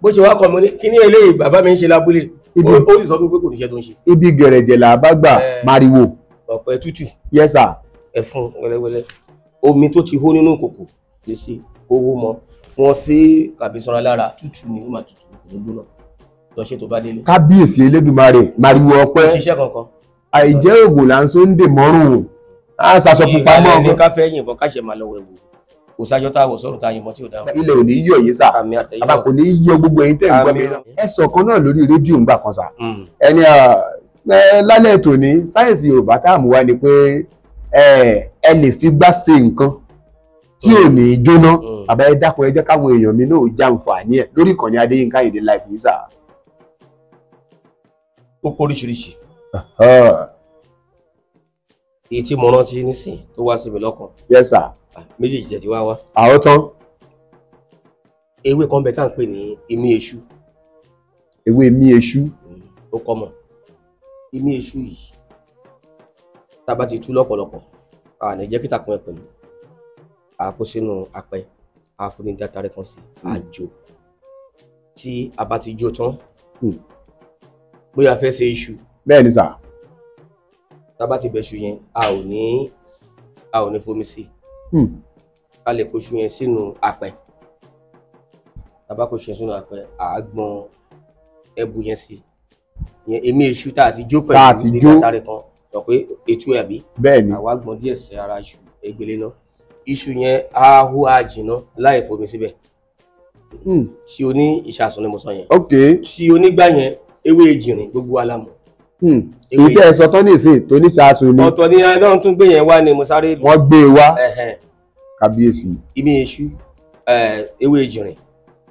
Bó ṣe wá kọ́ mi ní kíní eléyìí bàbá mi ń ṣe lábúlé. Ó sì sọ fún mi pé kò níṣẹ́ tó ń ṣe. Ibi gẹ̀rẹ̀jẹ̀ là bá gbà márìwò. Ọ̀pẹ tútù. Yes sir. Ẹ̀fun wẹ́lẹ́wẹ́lẹ́. Omi tó ti hó nínú kòkò lè ṣe owó mọ́. Wọ́n sí kàbísanra lára tútù ni ó máa tutù kò ní gbóná. Lọ ṣe tó bá délé. Kábíyèsí Elédùmarè, márìwò ọpẹ́. Ṣiṣẹ́ kankan. Àìjẹ́ ògùn là ń so ń dè mọ́rùn. Á ṣaṣọ pupa mọ́ ọgbọ́n. Ìhàlẹ̀ ní ká fẹ́ yìnbọn ká ṣe máa lọ wẹ̀wò. Kò sájọ́ tá a wọ̀ sọ́run tá a yìnbọn tí ò dáhùn. Ilẹ̀ ò ní yọ̀ yín sà. Bàbá kò ní yọ gbogbo ẹ̀yin tẹ́ ń gbọ́ mi. Ẹ sọ kan náà lórí rédíò ńgbà kan sà. Ẹni lálẹ́ tòní sáyẹ̀nsì Yorùbá tá a mú wá ni pé ẹ lè fi gbá ṣe nǹkan tí ò ní jóná. Bàbá ẹ dákun, ẹ jẹ́ káwọn èèyàn mi náà jàǹfààní ẹ̀ lórí ìkànnì Adéyínká Àyìndé Live yìí sà. Ó pọ̀ oríṣiríṣi. Èyí tí mo rántí nísìn tó wá sí mi lọ́kàn. Yes sir. Méjèèjì tẹ̀ ti wá wá. Àwọn tán. Ewé kan bẹ tá à ń pè ní imí eṣú. Ewé imí eṣú. Ó kọ́ mọ̀. Imí eṣú yìí tá a bá ti tú lọ́pọ̀lọpọ̀, a ní jẹ́ kí tàkùn ẹ̀ pẹ̀lú. A kó sínú apẹ, a fún ní dátàrí kan sí, a jó. Tí a bá ti jó tán, bóyá a fẹ́ ṣe iṣu. Bẹ́ẹ̀ ni sà. Tá a bá ti bẹ̀ṣu yẹn, a ò ní fomi sí. A lè kóṣu yẹn sínú apẹ. Tá a bá kóṣu yẹn sínú apẹ, à á gbọn ẹbu yẹn sí. Yẹn èmi iṣu tá a ti jó pẹ̀lú ní dátàrí kan, sọ pé ètú ẹ̀ bí. Bẹ́ẹ̀ ni. Àwa gbọn díẹ̀ sí ara iṣu egbele náà. Iṣu yẹn á hó á jìnà láì fomi síbẹ̀. Tí o ní ìṣàsùn ni mo sọ yẹn. Ok. Tí o nígbà yẹn, ewé ejìrìn gbogbo wa la mọ̀. Èyí tẹ́ ẹ sọ tán ní ìsìn tó ní ṣáàṣù ni. Ọ̀tọ̀ ni ẹlọ́run tún gbé yẹn wá ni mo sáré. Wọ́n gbé e wá. Kábíyèsí. Imí iṣu, ewé ejìrìn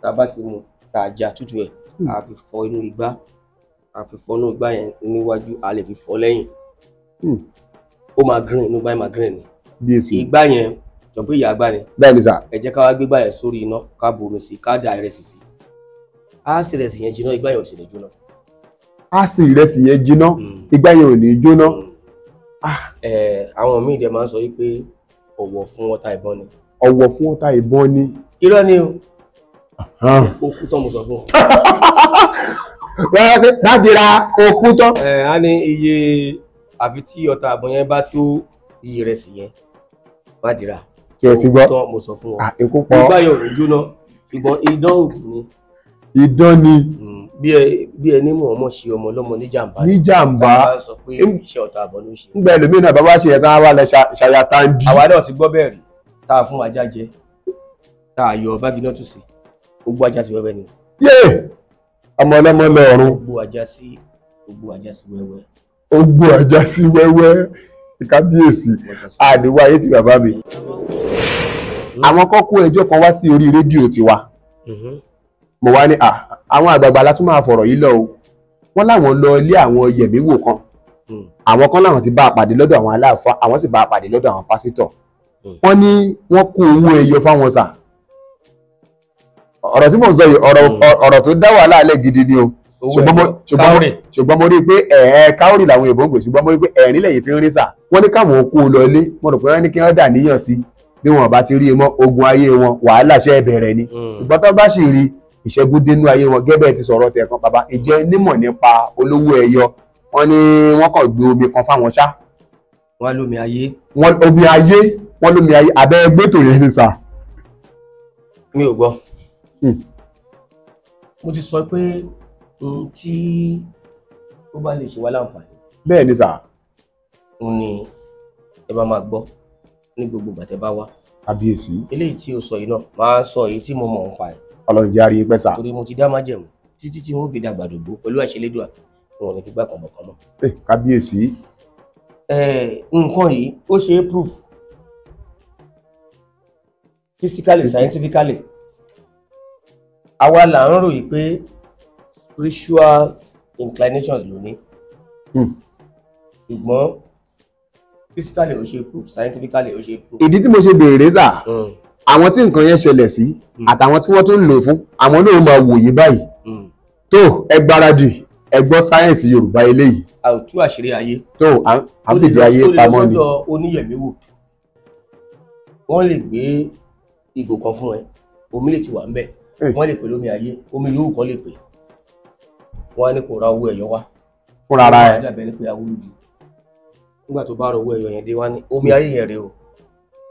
tá a bá ti mu, tá a já tútù ẹ̀, a fi fọ inú igbá, a fi fọ inú igbá yẹn níwájú, a lè fi fọ lẹ́yìn. Ó máa green, inú igbá yẹn máa green ni. Kábíyèsí. Igbá yẹn sọ pé ìyá àgbà ni. Bẹ́ẹ̀ ni sà. Ẹ jẹ́ ká wá gbégbá yẹn sórí iná, ká bomi sí, ká da ìrẹsì sí. Á sì ìrẹsì yẹn jiná, igbá yẹn ò sì ní jóná. Á sì ìrẹsì yẹn jiná, igbá yẹn ò ní jóná. Àwọn míì dẹ̀ máa ń sọ wípé ọ̀wọ̀ fún ọta ìbọn ni. Ọ̀wọ̀ fún ọta ìbọn ni. Irọ́ ni o. Ó kú tán mo sọ fún ọ. Dábìra ó kú tán. Á ní iye àfi tí ọta ìbọn yẹn bá tó iye ìrẹsì yẹn, má dira. Kí o ti gbọ́. Mo sọ fún ọ. Ikú pọ̀. Igbá yẹn ò ní jóná, ṣùgbọ́n idán ògùn ni. Idán ni. Bí ẹni mọ̀ ọmọ ṣe ọmọ lọ́mọ níjàmbá. Níjàmbá. Tá a sọ pé iṣẹ́ ọ̀tá àbọ̀ ló ń ṣe. Ńgbà ẹlòmíì náà bàbá ṣe ẹ̀tàn wà lẹ ṣàyà tàǹdì. Àwa náà ti gbọ́ bẹ́ẹ̀ rí, tá a fún ajá jẹ, tá a yọ bági náà tù sí, ó gbó ajá sí wẹ́wẹ́ ni. Yé! Ọmọ ọlọ́mọ lọ́run. Ó gbó ajá sí wẹ́wẹ́. Ó gbó ajá sí wẹ́wẹ́. Kábíyèsí, àdìwọ́ ayé ti bàbá mi. Àwọn kan kó ẹjọ́ kan wá sí orí rédíò tiwa. Mo wá ní àwọn àgbààgbà la tún máa fọ̀rọ̀ yìí lọ o. Wọ́n láwọn lọ ilé àwọn yẹ̀míwò kan. Àwọn kan láwọn ti bá a pàdé lọ́dọ̀ àwọn aláàfáà, àwọn sì bá a pàdé lọ́dọ̀ àwọn pásítọ̀. Wọ́n ní wọ́n kó owó ẹyọ fáwọn sà. Ọ̀rọ̀ tí mò ń sọ yìí, ọ̀rọ̀ tó dá wàhálà alẹ́ gidi ni o. Ṣùgbọ́n mo rí i pé káórì làwọn èèbó ń pè, ṣùgbọ́n mo rí i pé ẹ̀rín lẹ́yìn fi ń rí sà. Wọ́n ní káwọn kó o lọ ilé, mo rò pé wọ́n ní kí wọ́n dà níyàn sí bí wọn bá ti rí i mọ́, ogun ayé wọn wàhálà ṣe bẹ̀rẹ̀ ni. Ṣùgbọ́n tó bá sì rí ìṣẹ́gun dénú ayé wọn, gẹ́gẹ́ ti sọ̀rọ̀ tẹ̀kan bàbá, ìjẹ́ nímọ̀ nípa olówó ẹyọ, wọ́n ní wọ́n kàn gbé omi kan fáwọn ṣá. Wọ́n lómi ayé. Wọ́n omi ayé, wọ́n lómi ayé, abẹ́ gbẹ́tò yẹn ni sà. Mi ò gbọ́. Mo ti sọ pé tí ó bá lè ṣe wá láǹfààní. Bẹ́ẹ̀ ni sà. Ó ní ẹ bá máa gbọ́ ní gbogbo ìgbà tẹ́ bá wá. Kábíyèsí. Eléyìí tí o sọ yìí náà máa sọ èyí tí mo mọ̀ ń pa ẹ̀. Ọlọ́run jẹ́ àrí pẹ́ sà. Torí mo ti dá májẹ̀mú títí tí wọ́n fi dàgbà dògbò pẹ̀lú àṣẹlédùà, wọn ò ní fi gbà kan bọ̀ kan mọ́. Kábíyèsí. Nǹkan yìí ó ṣe é proof physically, scientifically. Àwa là ń ròyìn pé spiritual inclinations ló ní. Ṣùgbọ́n physically ó ṣe proof, scientifically ó ṣe proof. Ìdí tí mo ṣe béèrè sà, àwọn tí nǹkan yẹn ṣẹlẹ̀ sí àtàwọn tí wọ́n tún ń lò fún, àwọn náà máa wò yín báyìí. Tó ẹ gbáradì, ẹ gbọ́ sáyẹ̀nsì Yorùbá eléyìí. A ò tú àṣírí ayé. Tó à ń fìdí ayé pamọ́ ni. Ó lè lọ sọ́dọ̀ oníyẹ̀míwò, wọ́n lè gbé ìgò kan fún ẹ, omi lè ti wà ń bẹ̀, wọ́n lè pè lómi ayé, omi yòówù kan lè pè. Wọ́n á ní kó ra owó ẹyọ wá. Fúnra ara ẹ. Wọ́n á dàbẹ̀ ní pé awúrú jù. Nígbà tó bá ra owó ẹyọ yẹn dé, wá ní omi ayé yẹn rèé o,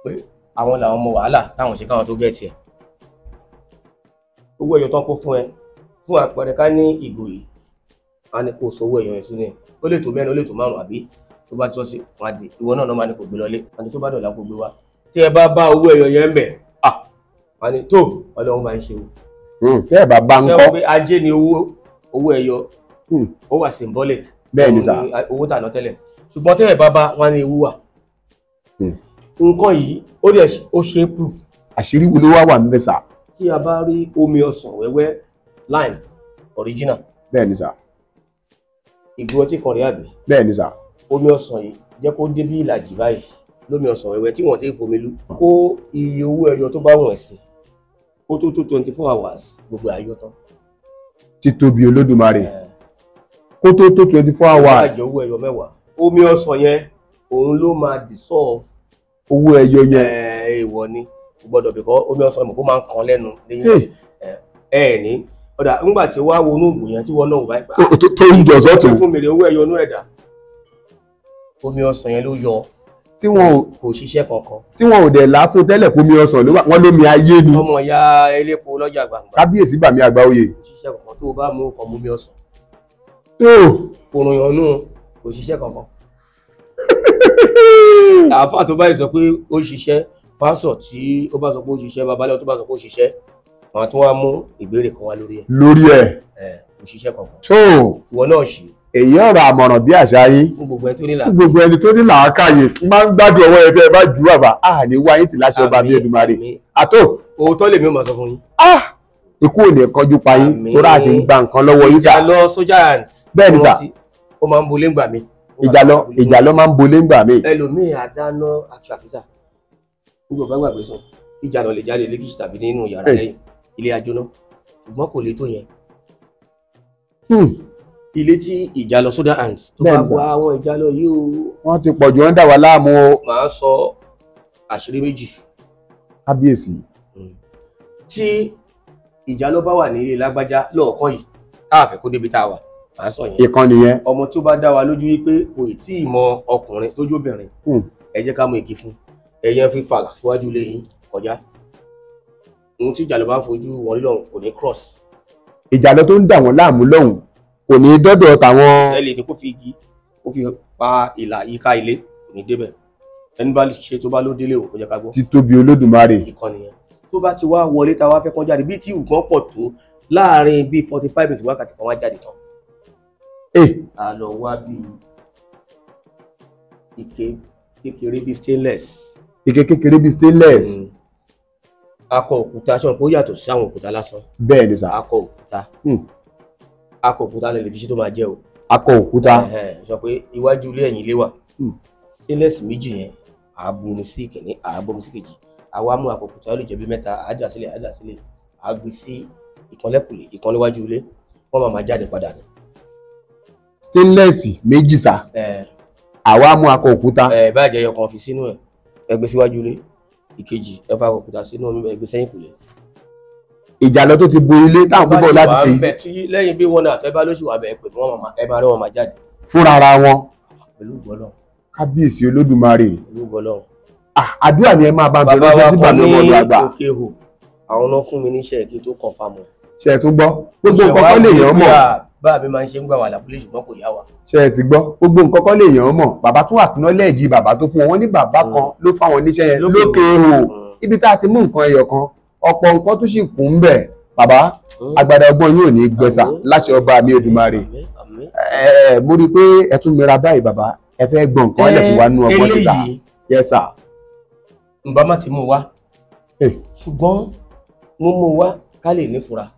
pé àwọn làwọn ọmọ wàhálà táwọn ṣe káwọn tó gẹ̀ẹ́tì ẹ̀. Owó ẹyọ tán kó fún ẹ, fún àpẹẹrẹ ká ní ìgò yìí, a ní kó sọ owó ẹyọ yẹn sínú ẹ̀, ó lè tó mẹ́rin, ó lè tó márùn-ún, àbí tó bá ti sọ sí wọn á di ìwọ náà máa ní kó gbé lọlé, àti tó bá dọ̀là kó gbé wá. Tí ẹ bá bá owó ẹyọ yẹn ń bẹ̀, Wọ́n ní tó Ọlọ́run máa ń ṣe o. Tẹ́ ẹ̀ bá bá ń kọ́. Pé ajé ni owó ẹyọ, ó wà symbolic. Bẹ́ẹ̀ ni sà. Owó tà lọ tẹ́lẹ̀, ṣùgbọ́n tẹ́ ẹ̀ bá bá wọn ní ewu wà. Nǹkan yìí ó dẹ̀ ó ṣe é proof. Àṣírí wo ló wá wà níbẹ̀ sà? Tí a bá rí omi ọsàn wẹ́wẹ́ lime original. Bẹ́ẹ̀ ni sà. Ìgò ọtí kan rí àbí? Bẹ́ẹ̀ ni sà. Omi ọsàn yìí jẹ́ kó dé bí ìlàjì báyìí lómi ọsàn wẹ́wẹ́ tí wọ́n ti fomi lú. Kó iye owó ẹyọ tó bá wọ̀n sí kó tó tó 24 hours gbogbo ayọ̀ tán. Títóbi Olódùmarè. Kó tó tó 24 hours. Ìlàjì owó ẹyọ mẹ́wàá. Omi ọsàn yẹn òun ló máa dissolve owó ẹyọ yẹn. Èèwọ̀ ni kò gbọ́dọ̀ bìkọ́ omi ọsàn mọ̀ kó máa ń kan lẹ́nu lẹ́yìn ẹ̀ ní ọ̀dà ńgbà tí wàá wọnú ògùn yẹn tí wọ́n náà wò báyìí. Tó ń jọ sọ́tún. Fún mi rè owó ẹyọ inú ẹ̀dá. Omi ọsàn yẹn ló yọ. Tí wọn kò ṣiṣẹ́ kankan. Tí wọn ò dẹ̀ láfo tẹ́lẹ̀ kó omi ọsàn ló wà, wọ́n lómi ayé ni. Ọmọ ya elépo lọ́jà gbangba. Kábíyèsí bàmí àgbà oyè. Kò ṣiṣẹ́ kankan tó o bá mú ọkọ̀ mú omi ọsàn. Tó. Òrùn yànnú kò ṣiṣẹ́ kankan. Àáfà tó báyìí sọ pé ó ṣiṣẹ́, pásọ̀ tí ó bá sọ pé ó ṣiṣẹ́, babaláwo tó bá sọ pé ó ṣiṣẹ́, wọn á tún wá mú ìbéèrè kan wá lórí ẹ̀. Lórí ẹ̀. Kò ṣiṣẹ́ kankan. Tó. Ìwọ náà ṣe. Èyí ọ̀rọ̀ àmọ̀ràn bí àṣà yín. Fún gbogbo ẹni tó ní làákàyè. Fún gbogbo ẹni tó ní làákàyè. Máa ń gbádùn ọwọ́ ẹbí ẹ bá jù bàbá. A ní wáyé tì láṣẹ ọba mi Èdùmàrè. Àtó. Òótọ́ lèmi ò máa sọ fún yín. Ikú ò ní kọjú pa yín. Tó rà ṣe ń gba nǹkan lọ́wọ́ yín sà. Ìjàlọ sójà ant. Bẹ́ẹ̀ ni sà. Ó máa ń bolé ńgbà mi. Ìjàlọ máa ń bolé ńgbà mi. Ẹlòmíì àdáná aṣọ àkísà. Gbogbo bá gbàgbé sùn. Ìjàlọ lè jáde lẹ́kìtì tàbí nínú yàrá lẹ́yìn ilé ajóná. Ṣùgbọ́n kò le tó yẹn. Ilé tí ìjàlọ soda ant tó bá wá àwọn ìjàlọ yìí o. Wọ́n ti pọ̀jù, wọ́n ń dà wá láàmú o. Màá sọ àṣírí méjì. Kábíyèsí. Tí ìjàlọ bá wà nílé lágbájá lọ́ọ̀kan yìí, tá a fẹ́ kó débi tá a wà, màá sọ yẹn. Ìkan nìyẹn. Ọmọ tó bá dá wa lójú wípé kò tí ì mọ ọkùnrin tó jóbìnrin, ẹ jẹ́ ká mú igi fún. Ẹ̀yẹn fi fàlà síwájú ilé yín kọjá. Ohun tí ìjàlọ bá ń fojú wọn lọ́hùn kò ní cross. Ìjàlọ tó ń dà wọ́n láàmú lọ́hùn kò ní dọ́dọ̀ tàwọn. Ẹ lè ní kó fi igi kó fi pa ìlà yíká ilé, kò ní débẹ̀. Ẹni bá ṣe tó bá ló délé o, kò jẹ́ ká gbọ́. Títóbi Olódùmarè. Ìkànnì yẹn tó bá ti wá wọlé tá a wá fẹ́ kán jáde bí tí nǹkan pọ̀ tó láàárín bíi 45 minutes wákàtí kan wá jáde tán. A lọ wá bíi ike kékeré bíi stainless. Ike kékeré bíi stainless. Akọ òkúta ṣọ́n pé ó yàtọ̀ sí àwọn òkúta lásán. Bẹ́ẹ̀ ni sà. Akọ òkúta. Akọ òkúta lè fi ṣe tó máa jẹ́ o. Akọ òkúta. Sọ pé iwájú ilé ẹ̀yìn ilé wà. Stainless méjì yẹn, àá bomi sí ìkíní, àá bomi sí kejì. Àwa mú akọ òkúta ó lè jẹ́ bí mẹ́ta, àá dà sílẹ̀, àá dà sílẹ̀, àá gbé sí ìkan lẹ́kùlé, ìkan níwájú ilé, wọ́n máa jáde padà ni. Stainless méjì sà. Àwa mú akọ òkúta. Báyìí jẹ́ ẹyọ kan fi sínú ẹ̀, ẹ gbé síwájú ilé, ìkejì ẹ fa akọ òkúta sínú omi, ẹ gbé sẹ́yìn kùlé. Ìjàlọ tó ti bo ilé táwọn púpọ̀ láti ṣe yìí. Lẹ́yìn bí wọn náà tẹ́ bá lóṣù wà bẹ́ẹ̀ pé wọ́n máa ẹ máa rí wọn máa jáde. Fúnra ara wọn. Pẹ̀lú gbọ́lọ̀. Kábíyèsí Olódùmarè. Pẹ̀lú gbọ́lọ̀. Àdúrà ni ẹ máa bá ń bẹ̀rẹ̀ ránṣẹ́ sí bàbá ọmọdé àgbà. Bàbá wa kọ́ ní òkè hò, àwọn náà fún mi níṣẹ́ kí n tó confirm. Ṣé ẹ tún gbọ́? Gbogbo nǹkan kọ́ lè yàn mọ̀. Bá mi máa ń ṣe ń gbà wà lábúlé ṣùgbọ́n kò yá wa. Ṣé ẹ ti gbọ́? Gbogbo nǹkan kọ́ lè yàn mọ̀. Bàbá tún acknowledge bàbá tó fún wọn ní bàbá kan ló fáwọn níṣẹ́ yẹn lókè hò. Ibi tá a ti mú nǹkan ẹyọ kan, ọ̀pọ̀ nǹkan tó sì kún ń bẹ̀. Bàbá, agbada ọgbọ́n yóò ní gbẹ̀sà láṣẹ ọba mi Èdùmàrè. Mo rí i pé ẹ tún mìíràn báyìí bàbá, ẹ fẹ́ gbọ́ nǹkan ẹlẹ́ fún wa nínú ọgbọ́n sísà. Yes sir. Ǹbá má ti mú wa, ṣùgbọ́n mo mú wa ká lè nífura.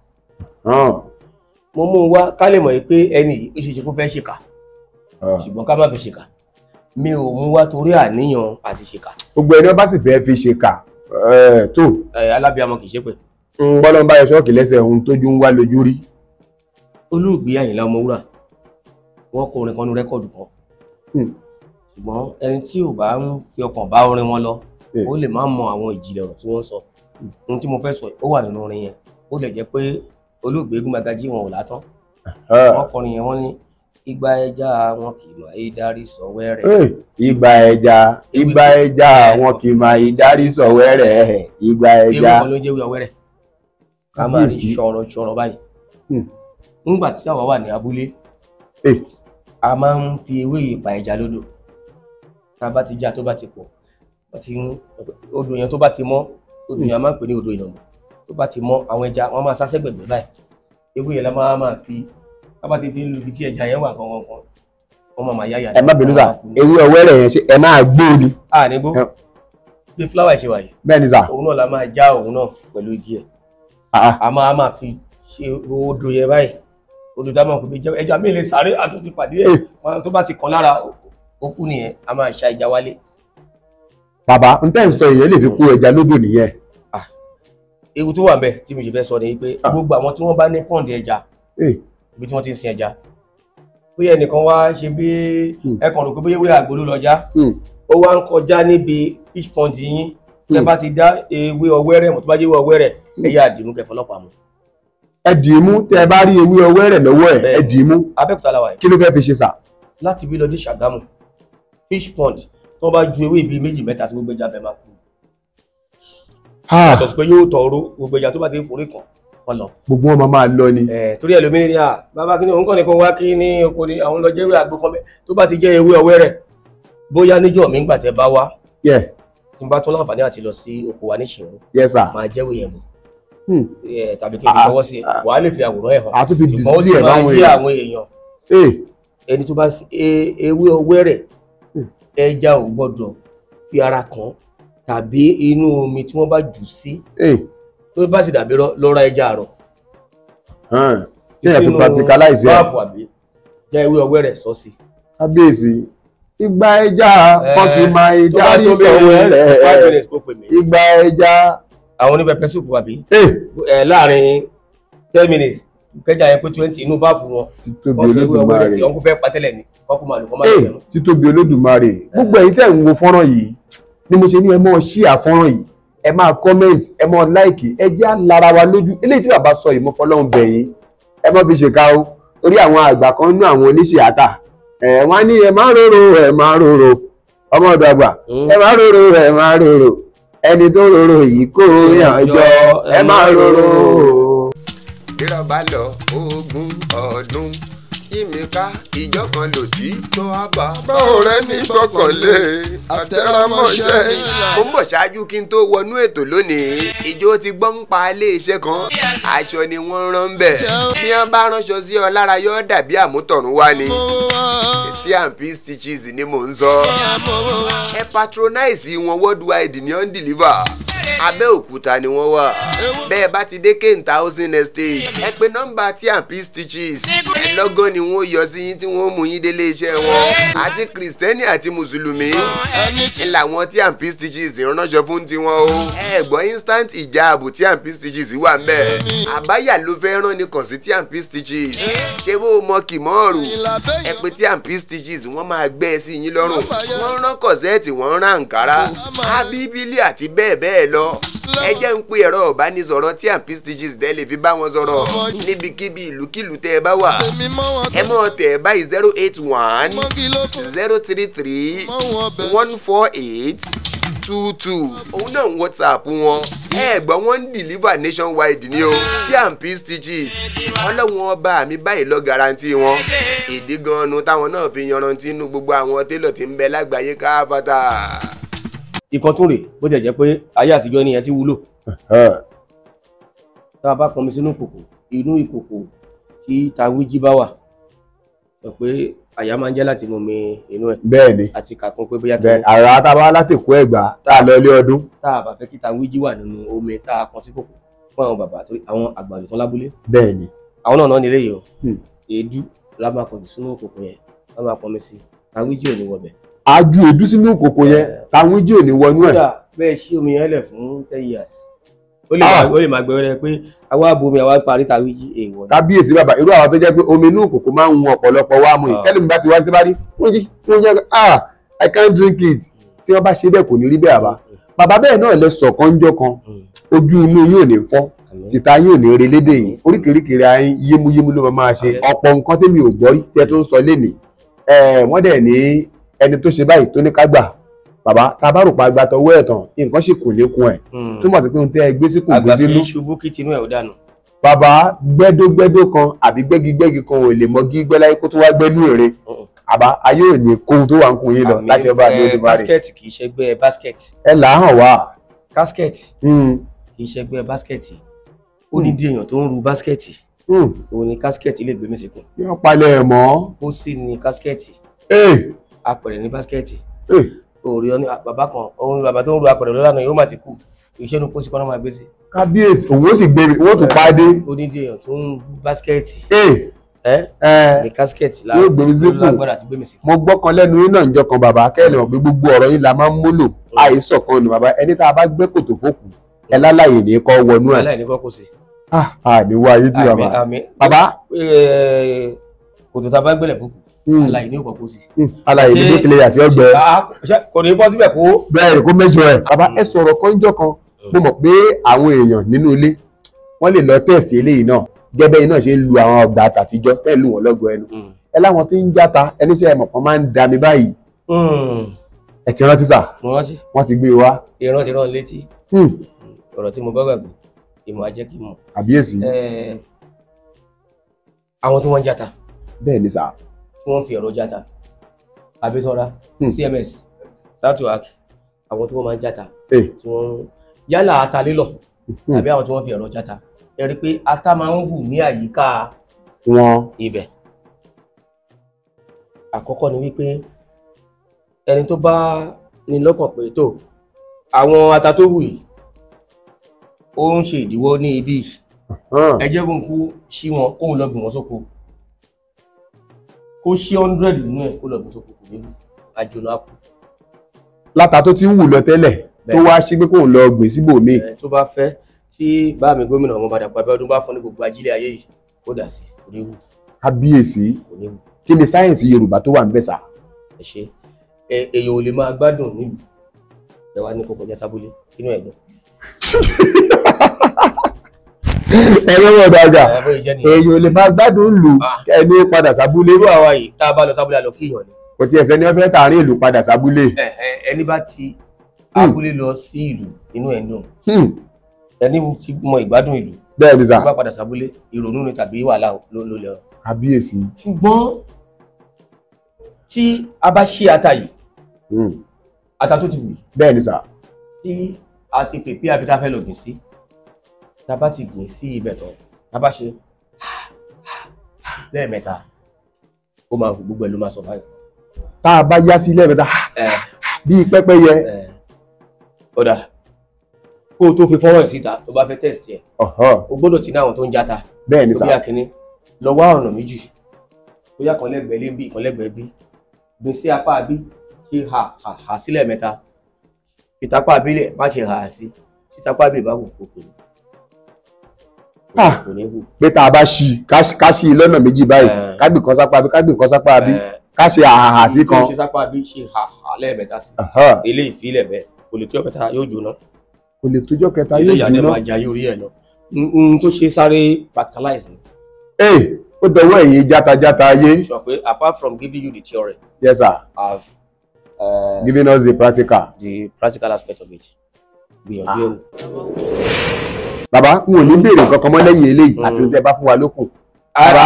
Mo mú wa ká lè mọ̀ pé ẹni yìí ó ṣe ṣe kó fẹ́ ṣèkà, ṣùgbọ́n ká má fi ṣèkà. Mi ò mú wa torí àníyàn àti ṣèkà. Gbogbo ẹni bá sì fẹ́ fi ṣèkà tó. Alábíàmọ kì í ṣépè. Bọ́lá ń bá yọ ṣọ́ọ̀kì lẹ́sẹ̀ ohun tójú ń wá lójú rí. Olóògbé Àyìnlá Ọmọwúrà wọ́n kọ orin kan ní rẹ́kọ̀dù kan. Ṣùgbọ́n ẹni tí ò bá ń fi ọkàn bá orin wọn lọ, ó lè má mọ àwọn ìjìnlẹ̀ ọ̀rọ̀ tí wọ́n sọ. Ohun tí mo fẹ́ sọ ó wà nínú orin yẹn. Ó lè jẹ́ pé olóògbé Eégún Magají wọn ò látán. Wọ́n kọrin yẹn, wọ́n ní igba ẹja wọn kì í máa darí sọ wẹ́rẹ́. Igba ẹja wọn kì í máa darí sọ wẹ́rẹ́. Igba ẹja. Ewé kan ló ń jẹ́ wẹ́rẹ́. Ká máa rí ṣọ̀rọ̀ ṣọ̀rọ̀ báyìí. Nígbà tí àwa wà ní abúlé, a máa ń fi ewé yìí pa ẹja lódò. Tá a bá ti já tó bá ti pọ̀, odò yẹn tó bá ti mọ́, odò yẹn a máa ń pè ní odò ìnàmọ̀. Tó bá ti mọ́, àwọn ẹja wọ́n máa sá sẹ́gbẹ̀gbẹ̀ báyìí. Ewé yẹn la máa fi, tá bá ti fi lu ibi tí ẹja yẹn wà gangan kan, wọ́n máa yá yàrá. Ẹ má bínú sà, ewé ọ̀wẹ́rẹ̀ yẹn ṣe ẹ máa gbó ni? A ní bó bí fúláwà ṣe wà yìí. Bẹ́ẹ̀ ni sà. Òun náà la máa já òun náà pẹ̀lú igi ẹ̀. A máa fi ṣe odò yẹn báyìí. Odò tá a máa kò bí ẹja mi lè sáré àtúntì pàdé ẹ̀, tó bá ti kàn lára ó kú nìyẹn, a máa ṣa ẹja wálé. Bàbá, n tẹ́ ń sọ èèyàn lè fi kó ẹja lódò nìyẹn. Ewu tó wà ń bẹ tí mo ṣe fẹ́ sọ ni pé gbogbo àwọn tí wọ́n bá ní pọ́ǹdì ẹja, ibi tí wọ́n ti ń sin ẹja, bóyá ẹnìkan wá ṣe bí ẹ kàn rò pé bóyá ewé àgbo ló lọ já, ó wá ń kọjá níbi fish pond yín, tẹ́ bá ti dá ewé ọ̀wẹ́rẹ̀ mọ̀, tó bá jẹ́ ewé ọ̀wẹ́rẹ̀, ẹ yá dìímú kẹ́ fọlọ́pàá mú. Ẹ dìímú, tẹ́ ẹ bá rí ewé ọ̀wẹ́rẹ̀ lọ́wọ́ ẹ̀, ẹ dìímú. Abẹ́òkúta la wà yìí. Kí ló fẹ́ fi ṣe sà? Láti bí lọ dé Ṣàgámù, fish pond tó bá ju ewé bíi méjì mẹ́ta sí, gbogbo ẹja bẹ́ẹ̀ máa kú. Yàtọ̀ sí pé yóò tọrọ gbogbo ẹja tó bá ti ń forí kàn wọ́n lọ. Gbogbo wọn máa lọ ni. Torí ẹlòmíràn ni à bàbá kí ni òun kàn ní kó wá kí ní oko ni àwọn lọ jẹ́wé àgbo kan bẹ́ẹ̀, tó bá ti jẹ́ ewé ọ̀wẹ́rẹ̀, bóyá níjọ́ mi ń gbà tẹ́ bá wá, tí n bá tún láǹfààní àti lọ sí oko wa ní Ṣìrún, máa jẹ́wé yẹn bọ̀ tàbí kí n fi fọwọ́ sí, wàá lè fi àwòrán ẹ̀ hàn. Àtúntì display ẹ̀ báwọn èèyàn. Ẹni tó bá ewé ọ̀wẹ́rẹ̀, ẹja ò gbọ́dọ̀ fi ara kàn tàbí inú omi tí wọ́n bá jù sí, tó bá sì dàbí lọ ra ẹja àrọ̀. Kéèyàn fi practicalize ẹ. Báàfù àbí já ewé ọ̀wẹ́rẹ̀ sọ sí. Kábíyèsí, ìgbà ẹja pọ́nkì máa darí sọ̀wẹ́rẹ̀, ìgbà ẹja. Àwọn onípẹpẹ súpù àbí láàrin 10 minutes kẹjà yẹn pé 20 inú báàfù wọn. Títóbi Olódùmarè. Wọn kò fẹ́ patẹ́lẹ̀ ni wọn kò máa lò kọ́ máa lò jẹun. Títóbi Olódùmarè. Gbogbo ẹ̀yin tẹ́ ń wo fọ́nrán yìí ni mo ṣe ní ẹ mọ́ ṣíà fọ́nrán yìí, ẹ máa comment, ẹ mọ́ like, ẹ jẹ́ àlára wa lójú. Eléyìí tí bàbá sọ yìí, mo fọlọ́run bẹ̀ yín, ẹ má fi ṣèkà o, torí àwọn àgbà kan nú àwọn oníṣìátà ẹ wọ́n á ní ẹ má rorò, ẹ má rorò, ọmọ ọ̀dọ̀ àgbà, ẹ má rorò, ẹ má rorò, ẹni tó rorò yìí kó yàn jọ, ẹ má rorò. Ìrọ̀bà lọ ogún ọdún yími ká ìjọ kan lòdì tó wá bá. Báwo rẹ ní gbọ́kànlé àtẹ̀rámọ́ṣẹ́. Mo ń bọ̀ ṣáájú kí n tó wọnú ètò lónìí. Ìjọ ti gbọ́ ń pa iléeṣẹ́ kan, aṣọ ni wọ́n rán bẹ̀. Bí wọ́n bá ránṣọ sí ọ lára yóò dàbí àmútọ̀run wá ni. T&P Stitches ni mò ń sọ. Ẹ patronize wọn worldwide ní on deliver. Abẹ́òkúta ni wọ́n wà. Bẹ́ẹ̀ bá ti dé Kenta Housing Estate, ẹ pè nọ́mbà T&P Stitches. Ẹ lọ́gán ni wọ́n yọ sí yín tí wọ́n mú yín délé iṣẹ́ wọn. Àti Kìrìsìtẹ́nì àti Mùsùlùmí ńlá wọn T&P Stitches ránṣọ fún tiwọn o. Ẹ gbọ́ instant ìjáàbù T&P Stitches wà ń bẹ̀. Àbáyà ló fẹ́ rán ni kàn sí T&P Stitches. Ṣé bó o mọ kìmọ́ọ̀rù? Ẹ pè T&P Stitches, wọ́n máa gbẹ́ ẹ sí yín lọ́rùn. Wọ́n rán kọ̀sẹ́ẹ̀tì, wọ́n rán àǹkárá, ábíbílì àti bẹ́ẹ̀ bẹ́ẹ̀ lọ. Ẹ jẹ́ ń pe ẹ̀rọ ìbánisọ̀rọ̀ T&P Stitches tẹ́ lè fi bá wọn sọ̀rọ̀ níbikíbi ìlúkìlú tẹ́ ẹ bá wà. Ẹ mọ̀ tẹ̀ báyìí 081 033 148 22. Òun náà ń WhatsApp wọn. Ẹ gbọ́, wọ́n ń deliver nationwide ní o. T&P Stitches, ọlọ́run ọba mi báyìí lọ garanti wọn. Ìdí gan-an táwọn náà fi yanrantí inú gbogbo àwọn télọ̀ tí ń bẹ lágbàáyé káfátà. Ìkan tún rèé, bó jẹ́ jẹ́ pé ayé àtijọ́ nìyẹn ti wúlò. Tá a bá pọnmi sínú ìkòkò, inú ìkòkò tí tawíjí bá wà, sọ pé àyà máa ń jẹ́ láti mú mi inú ẹ̀. Bẹ́ẹ̀ni. Àti kàkún pé bóyá kí. Àrà tá a bá látẹ̀kọ́ Ẹ̀gbá tá a lọ ilé ọdún. Tá a bá fẹ́ kí tawíjí wà nínú omi tá a pọn sí kòkò fún àwọn bàbá, torí àwọn àgbàdo tán lábúlé. Bẹ́ẹ̀ni. Àwọn náà nílé yìí o. Èédú la máa pọnmi sínú ìkòkò yẹn, la máa pọnmi sí, tawíjí ò ní wọbẹ̀. Ajú èédú sínú ìkòkò yẹn, tawíjí ò ní wọnú ẹ̀. Kódà bẹ́ẹ̀ ṣí omi yẹn lẹ̀ fún 10 years. Ó lè máa gbẹrẹ pé àwa bomi àwa parí tawíjí èèwọ̀ ni. Kábíyèsí bàbá, irú àwọn tó jẹ́ pé omi inú ìkòkò máa ń hun ọ̀pọ̀lọpọ̀ wá mu yìí. Tẹ́lẹ̀ mi bá ti wá sí bá rí, wọ́n jí wọ́n jẹ́ ah I can't drink it. Tí wọ́n bá ṣe bẹ́ẹ̀ kò ní rí bẹ́ẹ̀ bàbá. Bàbá bẹ́ẹ̀ náà lẹ sọ̀kan jọ kan, ojú inú yóò ní fọ́, tìta yóò ní rí lédè yìí, oríkèéríkèé ara yín yémúyémú ló máa ṣe. Ọ̀pọ̀ nǹkan tẹ́mi ò gbọ́ rí tẹ́ tó ń sọ lénìí. Wọ́n dẹ̀ ní ẹni tó ṣe báyìí tó ní ká gbà. Bàbá, tá a bá rò pa àgbà tọwọ́ ẹ̀ tán, nǹkan sì kò lékun ẹ̀. Túmọ̀ sí pé ohun tẹ́ ẹ gbé sí kò gbé sínú. Àgbà kì í ṣubú kí tinú ẹ̀ ó dànù. Bàbá, gbẹ́dógbẹ́dó kan àbí gbẹ́gigbẹ́gi kan ò lè mọ gígbẹ́ láyé kó tó wá gbẹ́nú ère. Àbá ayé ò ní kóhun tó wà ń kun yín lọ láṣẹ ọba àbí Olódùmarè. Basket kì í ṣẹgbẹ́ basket. Ẹ là á hàn wá. Casket kì í ṣẹgbẹ́ basket. Ó ní di èèyàn tó ń ru báskẹ̀tì, òun ni káskẹ̀tì lè gbé mí síkùn. Yóò palẹ̀ ẹ̀ mọ́. Ó sì ní káskẹ̀tì, apẹ̀rẹ̀ ní báskẹ̀tì. Òòrè ọ ní bàbá kan, òun bàbá tó ń ru apẹ̀rẹ̀ lọ́lànà yóò má ti kú, iṣẹ́ inú pósí kan náà máa gbé sí. Kábíyèsí, òun ó sì gbé, wọ́n tún pa á dé. Ó ní di èèyàn tó ń ru báskẹ̀tì ní káskẹ̀tì yóò gbé mi síkùn. Lágbára àti gbé mi síkùn. Mo gbọ́ kan lẹ́nu yín náà ń jọ kan bàbá, kẹ́lẹ̀ mọ̀ pé gbogbo ọ̀rọ̀ yín la máa ń múlò, àìsàn kan nù bàbá. Ẹni tá a bá gbé kòtò fókù, ẹ láláyè ní kọ́ wọnú ẹ̀. Aláìní kọ́ kó sí. Àní wá ayé tí bàbá. Bàbá. Kòtò tá a bá gbẹ́lẹ̀ fókù, aláìní ò kọ́ kó sí. Aláìní ní bíkìlẹ̀ àti ọgbẹ́. Kò ní bọ́ síbẹ̀ kó. Bẹ́ẹ̀ ni, kó mẹ́jọ ẹ̀. Bàbá, ẹ sọ̀rọ̀ kọ́njọ́ kan, mo mọ̀ pé àwọn èèyàn nínú ilé wọ́n lè lọ tẹ̀sí eléyìí náà, gẹ́gẹ́ iná ṣe ń lu àwọn ọgbà àtàtijọ́ tẹ́ lù wọ́n lọ́gọ ẹnu. Ẹ láwọn tí ń játa, ẹni ṣe ẹmọ̀ kan máa ń da mi báyìí. Ẹ ti rántí sà? Mo rántí. Wọ́n ti gbé wa. Ìran ti rán létí. Ọ̀rọ̀ tí mo bá gbàgbé, ìmọ̀ ajẹ́ kí n mọ̀. Àbíyèsí. Àwọn tí wọ́n ń játa. Bẹ́ẹ̀ ni sà. Tí wọ́n ń fi ẹ̀rọ játa. Abísọ́lá, CMS, Satuak, àwọn tí wọ́n máa ń játa. Tí wọ́n yálà ata lílọ̀ tàbí àwọn tí wọ́n fi ẹ̀rọ játa. Ẹ rí i pé ata máa ń hù ní àyíká wọn ibẹ̀. Àkọ́kọ́ ni wípé ẹni tó bá ní lọ́kàn pé tó àwọn ata tó hù yìí ó ń ṣe ìdíwọ́ ní ibi yìí, ẹ jẹ́ kó ń kú sí wọn, kóun lọ gbìn wọ́n sóko, kó sí 100 nínú ẹ̀, kó lọ gbìn sóko, kò ní hù, àjòlá kù. Láta tó ti ń wù lọ tẹ́lẹ̀ tó wá sí pé kóun lọ gbìn síbòmíì. Tó bá fẹ́ tí bá mi gómìnà ọmọ Dàpọ̀ Abíọ́dún bá fún ní gbogbo ajílẹ̀ ayé yìí, ó dà sí, kò ní hù. Kábíyèsí, kí ni sáyẹ̀nsì Yorùbá tó wà ń bẹ̀ sà? Ẹ ṣe, èèyàn ò lè máa gbádùn nílùú ẹ wá ní kó kọjá sábúlé inú ẹ̀gbọ́n. Ẹ̀rọ wọ̀ dàgbà, èèyàn ò lè máa gbádùn lù ẹni padà sábúlé. Irú àwa yìí tá a bá lọ sábúlé a lọ kí èèyàn ni. Kò tiẹ̀ sẹ́ni wọ́n fẹ́ tààrin ìlú padà sábúlé. Ẹni bá ti abúlé lọ sí ìlú inú ẹ̀ náà, ẹni tí mọ ìgbádùn ìlú. Bẹ́ẹ̀ ni sà. Tó bá padà sábúlé ìrònú ni tàbí wàhálà ló lọ. Kábíyèsí. Ṣùgbọ́n tí a bá ṣí ata yìí, ata tó ti wù yìí. Bẹ́ẹ̀ ni sà. Tí a ti pèpè àbí tá a fẹ́ lọ gbìn sí, tá a bá ti gbìn sí ibẹ̀ tán, tá a bá ṣe lẹ́ẹ̀mẹ́ta, ó máa hù, gbogbo ẹ̀ ló máa survive. Tá a bá yá sí lẹ́ẹ̀mẹ́ta bíi pẹ́pẹ́yẹ. Ọ̀dà, kó o tó fi fọ́nrán ẹ̀ síta tó bá fẹ́ test ẹ̀, o gbọ́dọ̀ ti ní àwọn tó ń játa. Bẹ́ẹ̀ ni sà. Tó bí akínní lọ wá ọ̀nà méjì, tó yá kan lẹ́gbẹ̀ẹ́ lé bí, kan lẹ́gbẹ̀ẹ́ bí, gbìn sí apá bí, ṣe hà hà hà sílẹ̀ mẹ́ta, ìtapá abílẹ̀ má ṣe hà sí, títapá bí ìbáwò kò ní. Kò ní hù. Pé tá a bá ṣí ká ṣí lọ́nà méjì báyìí, ká gbìn kan sápá bí, ká gbìn kan sápá bí, ká ṣe àhàhà sí kan. Ṣe sápá bí, ṣe hà lẹ́ẹ̀mẹ́ta sí. Ilé ìfilẹ̀ bẹ́ẹ̀ kò lè tó ọ̀kẹta yóò jóná. Kò lè tójọ́ kẹta yóò jóná. Ilé ìyá máa jayé orí ẹ̀ lọ. N tó ṣe sáré practicalize ni. Ee, ó dọwọ́ ẹ̀yin játajáta ayé. Sọ pé apart from giving you the theory. Yes sir. I've giving us the practical. The practical aspect of it. Gbìyànjú ẹ̀ wò. Bàbá, n ò ní béèrè nǹkan kan mọ́ lẹ́yìn eléyìí àfi tẹ́ bá fún wa lókun. Bàbá,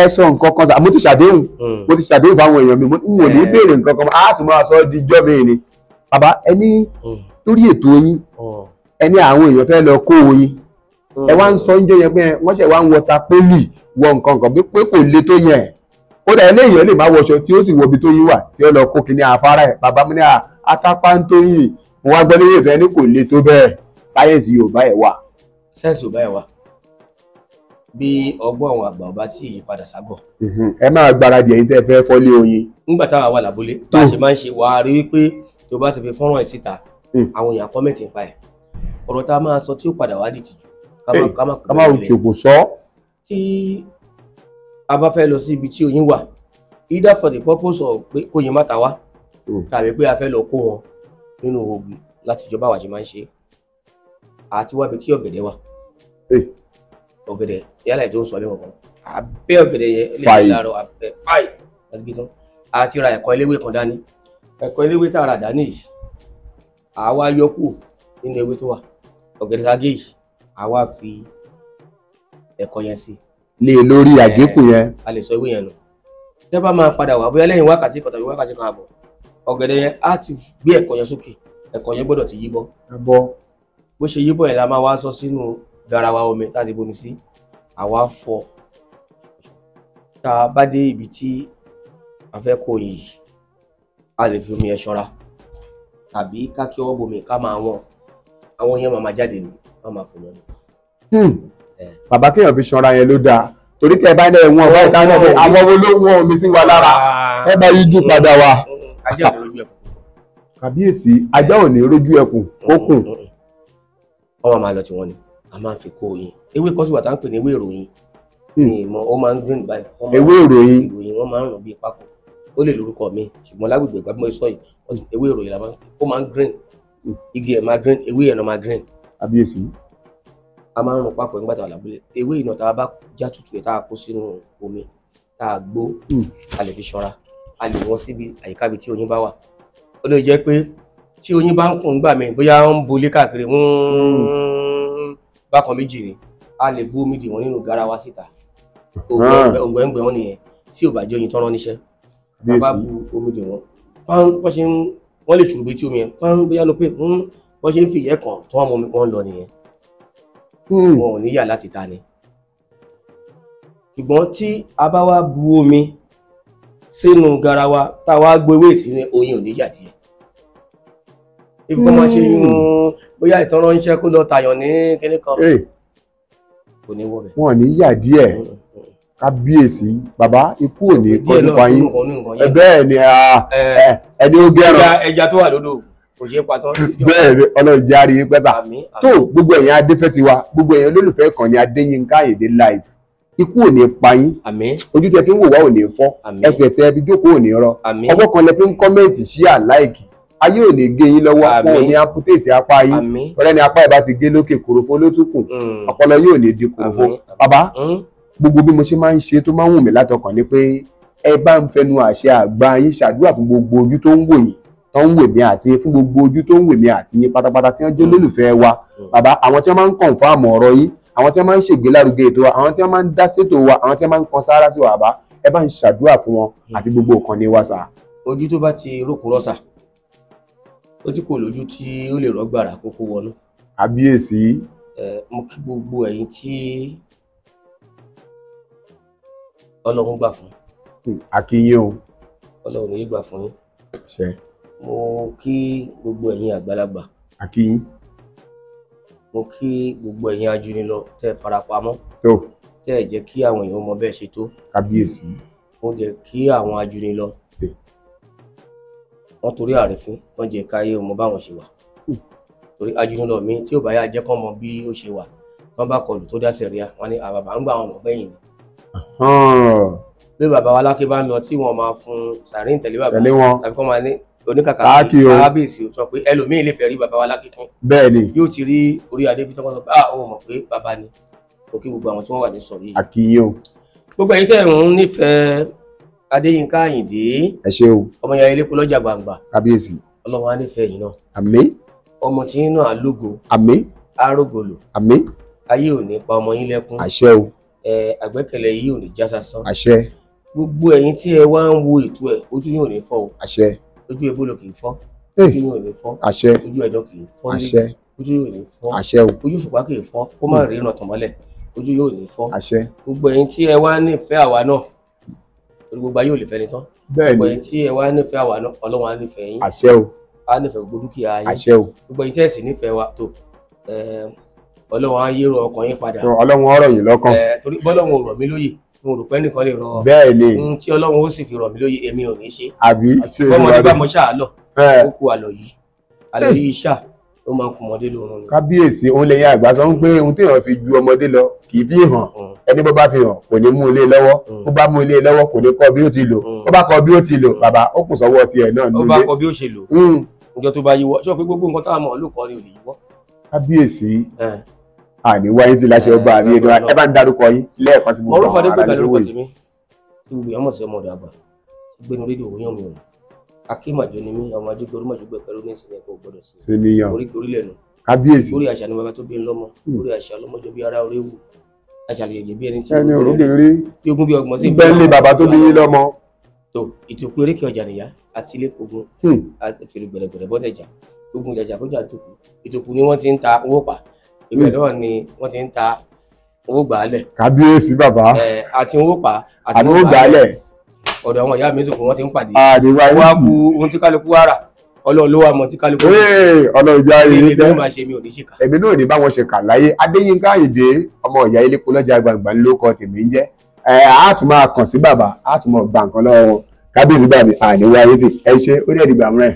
ẹ sọ nǹkan kan sà, mo ti ṣàdéhùn, mo ti ṣàdéhùn fáwọn èèyàn mi, n ò ní béèrè nǹkan kan mọ́, á tún máa sọ ọ́ di ijọ́ mi ni. Bàbá, ẹ ní lórí ètò yín, ẹ ní àwọn èèyàn fẹ́ lọ kó oyin. Ẹ wá ń sọ oúnjẹ yẹn pé wọ́n ṣẹ̀ wá ń wọta pólì wọ nǹkan kan pé kò le tó yẹn. Kódà eléyìí lè má wọṣọ tí ó sì wọ ibi tó yín wà tí ó lọ kó kinní afárá ẹ̀. Bàbá mi ní atápá ń tó yìn, mo wá gbọ́ lórí ètò ẹni kò le tó bẹ́ẹ̀. Sáyẹ̀nsì Yorùbá ẹ̀ wà. Sáyẹ̀nsì Yorùbá ẹ̀ wà. Bí ọgbọ́n àwọn àgbà ọba tí ìyípadà ságọ̀. Ẹ máa gbáradì ẹ̀yin tẹ́ fẹ́ fọ́lé oyin. Nígbà táwa wà lábúlé, bá a ṣe máa ń ṣe wàá rí wípé tó bá ti fi fọ́nrán ẹ̀ síta, àwọn èèyàn kọ́mẹ̀tì ń pa ẹ̀. Ọ̀rọ̀ tá a máa sọ tí ó padà wá di tìjú. Ká má ṣòkò sọ. Tí a bá fẹ́ lọ sí ibi tí oyin wà, either for the purpose of pé kóyin má ta wá, tàbí pé a fẹ́ lọ kó wọn nínú ògì láti ìjọba àwa ṣe máa ń ṣe, àti wá ibi tí ọ̀gẹ̀dẹ̀ wà. Ọ̀gẹ̀dẹ̀ yálà ètò ń sọ lẹ́wọ̀n kan, àbẹ́ ọ̀gẹ̀dẹ̀ yẹn lè fi láàárọ̀ àbẹ́ fáì láti gbé tán. A ti ra ẹ̀kọ́ eléwé kan dání, ẹ̀kọ́ eléwé tá a rà dání yìí, àwa yọ kù nínú ewé tó wà. Ọ̀gẹ̀dẹ̀ tá a gé yìí, àwa fi ẹ̀kọ́ yẹn sí lé lórí àgékù yẹn. A lè sọ ewé yẹn nù. Tẹ́ bá máa padà wá bóyá lẹ́yìn wákàtí kan tàbí wákàtí kan àbọ̀, ọ̀gẹ̀dẹ̀ yẹn á ti gbé ẹ̀kọ́ yẹn sókè, ẹ̀kọ́ yẹn gbọ́dọ̀ ti yíbọ́. Bó ṣe yíbọ́ yẹn la máa wá sọ sínú garawa omi tá a ti bomi sí, àwa fọ. Tá a bá dé ibi tí a fẹ́ kó yìí, a lè fi omi yẹn ṣanra tàbí ká kí ọwọ́ bomi ká máa wọ̀n, àwọn yẹn máa jáde ní, wọ́n máa fò lọ ní. Bàbá, kéèyàn fi ṣanra yẹn ló dáa, torí tẹ bá ní ẹ̀wọ̀n ọ̀rọ̀ ìta náà, àwọn wo ló wọ́n omi sí wa lára, ẹ bá yíjú padà wá. Ajá ò ní rojú ẹkùn. Kàbíyèsí, ajá ò ní rójú ẹkùn ó kùn. Wọ́n máa lọ tí wọ́n ni a máa fi kó oyin. Ewé kan sì wà tá à ń pè ní ewé ìròyìn, ìmọ̀ ó máa ń green báyìí. Ewé ìròyìn. Ìròyìn wọ́n máa ń rùn bíi pákó, ó lè lórúkọ mi, ṣùgbọ́n lágbègbè ìgbà bí mo sọ yìí, ewé ìròyìn la máa ń pè. Ó máa ń green, igi ẹ̀ máa green, ewé ẹ̀ náà máa green. Kàbíyèsí. A máa ń rún papọ̀ nígbà tá a lábúlé. Ewé iná tá a bá já tútù ẹ̀, tá a kó sínú omi, tá a gbó, a lè fi ṣanra, a lè wọ́n síbi àyíká ibi tí oyin bá wà. Ó lè jẹ́ pé tí oyin bá ń kùn nígbà míì, bóyá ń bolé káàkiri bákan méjì ni, a lè bú omi dì wọ́n nínú garawa síta. Ògbẹ́ngbẹ́ wọn nìyẹn, tí ò bá jẹ́ oyin tọ́rọ́ níṣẹ́. A bá bu omi dì wọ́n, wọ́n lè ṣùrùbí tí omi yẹn bóyá ló pé wọ́n ṣe ń fi ìyẹ́ kan tí wọ́n mú wọn lọ nìyẹn. Wọn ò ní yà láti ta ni. Ṣùgbọ́n tí a bá wá bu omi sínú garawa tá a wá gbé ewé sínú, oyin ò ní yà díẹ̀. Ibi kan máa ṣe yún bóyá ìtàn ránṣẹ́ kó lọ tàyàn ní kíní kan, kò ní wọ̀ bẹ̀. Wọn ò ní yà díẹ̀. Kábíyèsí, bàbá, ikú ò ní kọjú pa yín. Bẹ́ẹ̀ ni ẹni ó gẹ́ràn. Ẹja tó wà lódò kò ṣeé pa tán. Bẹ́ẹ̀ ni, Ọlọ́run jẹ́ àrí yín pẹ́sà. Tó gbogbo ẹ̀yin adéfẹ́ tiwa, gbogbo ẹ̀yin olólùfẹ́ kan ní Adéyínká Àyìndé live, ikú ò ní pa yín, ojú tẹ fi ń wò wá ò ní fọ́, ẹsẹ̀ tẹ fi jókòó ò ní rọ, ọwọ́ kan lẹ fi ń comment, share, like, ayé ò ní gé yín lọ́wọ́, wọn ò ní amputate apá yín. Ọ̀rẹ́ ni apá ẹ̀ bá ti gé lókè, kòròfó ló tún kù, ọpọlọ yóò ní di kòròfó. Bàbá, gbogbo bí mo ṣe máa ń ṣe tó máa ń wù mí látọkàn ni pé ẹ bá ń fẹnu àṣẹ àgbà yín ṣàdúrà fún gbogbo ojú tó ń wò yín, tó ń wò mí àti fún gbogbo ojú tó ń wò mí àti yín pátápátá tí wọ́n jẹ́ olólùfẹ́ wa. Bàbá, àwọn tí wọ́n máa ń kọ̀ǹfàmù ọ̀rọ̀ yín, àwọn tí wọ́n máa ń ṣègbélárugẹ ètò wa, àwọn tí wọ́n máa ń dá sétò wa, àwọn tí wọ́n máa ń kan sáárá sí wa, bàbá, ẹ bá ń ṣàdúrà fún wọn àti gbogbo ìkànnì wa sà. Ojú tó bá ti rókun rọ́ṣà, ó ti kò lójú tí ó lè rọ́gbàrà kókó wọnú. Kábíyèsí. Mo kí gbogbo ẹ̀yin tí Ọlọ́run gbà fún. Àkíyè o. Ọlọ́run yìí gbà fún yín. Ṣé. Mo kí gbogbo ẹ̀yin àgbàlagbà. Àkíyè. Mo kí gbogbo ẹ̀yin ajúnilọ tẹ́ farapamọ́. Tó. Tẹ́ jẹ́ kí àwọn èèyàn mọ bẹ́ẹ̀ ṣe tó. Kábíyèsí. Mo jẹ́ kí àwọn ajúnilọ. Wọ́n torí àrífín, wọ́n jẹ́ káyé ọmọ báwọn ṣe wà. Torí ajúnilọ mi tí ò bá yá jẹ́ kán mọ bí ó ṣe wà. Wọ́n bá kọlù tó dá sẹ̀ríà, wọ́n ní àbàbà ń gbà àwọn ọmọ bẹ́yìn ni. Bí bàbá wa Láké bá ń lọ tí wọ́n máa fún sàrín tẹ̀lé bàbá tàbí kọ́ máa ní oníkàkà kábíyèsí sọ pé ẹlòmíín lè fẹ́ rí bàbá wa Láké fún. Bẹ́ẹ̀ni. Yóò ti rí orí adé fi tọkọ sọ pé ah, òun mọ̀ pé bàbá ni. Mo kí gbogbo àwọn tí wọ́n wà ní sọ̀rí yìí. Àkíyè o. Gbogbo ẹ̀yin tẹ́ ń nífẹ̀ẹ́ Adéyínká Àyìndé. Ẹ ṣé o. Ọmọ ìyá elépo lọ́jà gbangba. Kábíyèsí. Ọlọ́run á nífẹ̀ẹ́ yìí náà. Àmín. Ọmọ tí yín náà á lógo. Àmín. Á rógòlò. Àmín. Ayé ò ní pa ọmọ yín lẹ́kún. Àṣẹ o. Àgbẹ́kẹ̀lé yìí ò ní já sásán. Àṣẹ. Gbogbo ẹ̀yin tí ẹ wá ń wo ètò ẹ̀, ojú yín ò ní fọ́ o. Àṣẹ. Ojú ebolo kì í fọ́. Ojú yín ò ní fọ́. Àṣẹ. Ojú ẹ̀dọ̀ kì í fọ́. Àṣẹ. Ojú yín ò ní fọ́. Àṣẹ o. Ojú òṣùpá kì í fọ́, kó má ríran tàn mọ́lẹ̀. Ojú yín ò ní fọ́. Àṣẹ. Gbogbo ẹ̀yin tí ẹ wá nífẹ̀ẹ́ àwa náà, torí gbogbo ayé ò lè fẹ́ ni tán. Bẹ́ẹ̀ni. Gbogbo ẹ̀yin tí ẹ wá nífẹ̀ẹ́ àwa náà, Ọlọ́run á nífẹ̀ẹ́ yín. Àṣẹ o. Á nífẹ̀ẹ́ gbogbo dúkìá yín. Àṣẹ o. Gbogbo ẹ̀yin tí ẹ sì nífẹ̀ẹ́ wa tó, Ọlọ́run á yérò ọkàn yín padà. Ọlọ́run ọ̀rọ̀ yín lọ́kàn. Torí bọ́lọ́run ò rọ̀ mí lóyè, mo rò pé nìkan lè rọ. Bẹ́ẹ̀ni. Ohun tí Ọlọ́run ó sì fi rọ̀ mí lóyè, èmi ò ní ṣe. Àbí. Bọ́mọdé bá mo ṣáà lọ, ó kú àlọ́ yìí. Àlọ́ yìí ṣáà ó máa ń kún ọmọdé lórun ni. Kábíyèsí, òun lẹ́yìn àgbà sọ pé ohun téèyàn fi ju ọmọdé lọ kì í fi hàn. Ẹni bó bá fi hàn kò ní mú ilé lọ́wọ́, bó bá mú ilé lọ́wọ́ kò ní kọ́ bí ó ti lò, bó bá kọ́ bí ó ti lò, bàbá ó kù sọ́wọ́ tiẹ̀ náà nílé. Ó bá kọ́ bí ó ṣe lò. Ǹjọ́ tó bá yíwọ́, ṣé o pé gbogbo nǹkan táwọn ọmọ olùkọ́ ni ò lè yíwọ́. Kábíyèsí, àní wáyé tí láṣẹ ọba àmì ẹ̀dùn, ẹ bá ń darúkọ yín lẹ́ẹ̀kan sí gbogbo àwọn ará lówó yìí. Tí gbogbo èèyàn mọ̀ sí ọmọdé àgbà, gbénu rédíò òun yàn mí ọ̀nà. Akémàjọ ni mí, ọmọ ajógbé orúmọ̀jọgbé kẹrù ní ìsinmi ẹ̀kọ́ gbọ́dọ̀ sí. Sènìyàn. Oríkì orílẹ̀ nù. Kábíyèsí. Orí àṣà ni bàbá tó bí ń lọ́mọ, orí àṣà ọlọ́mọjọ bí ara orí wù. Àṣà lè jẹ bí ẹni tí ẹni òróbìnrin bí ogún bí ọgbọ̀n sí. Bẹ́ẹ̀ lé bàbá tó bí yín lọ́mọ. Tó ìtòkú erékè ọjà nìyá àti ilé ogun àti fèrè gbẹ̀rẹ̀gbẹ̀rẹ̀ bọ́tẹ̀jà ogun jàjà kọjá ìtòkú. Ìtòkú ni wọ́n ti ń ta owó pa. Ibẹ̀ náà ni wọ́n ti ń ta owó gbàálẹ̀. Kábíyèsí bàbá. Àti owó pa àti owó gbàálẹ̀. Ọ̀dọ̀ àwọn ìyá mi tó kù wọ́n ti ń pàdé. Àdìwá wá ku ohun tí kálukú wá rà, Ọlọ́run ló wà mọ̀ tí kálukú. Ọlọ́run jẹ́ ayé èmi náà máa ṣe, mi ò ní ṣìkà. Èmi náà ò ní bá wọn ṣe kà láyé. Adéyínká Àyìndé ọmọ ìyá elépo lọ́jà gbàngbà ló kọ tèmi ń jẹ́. Á tún máa kàn sí bàbá, á tún máa gba nǹkan lọ́wọ́ wọn. Kábíyèsí bàbá, àníwá ayé tì. Ẹ ṣe ó dẹ̀ dìgbà mìíràn.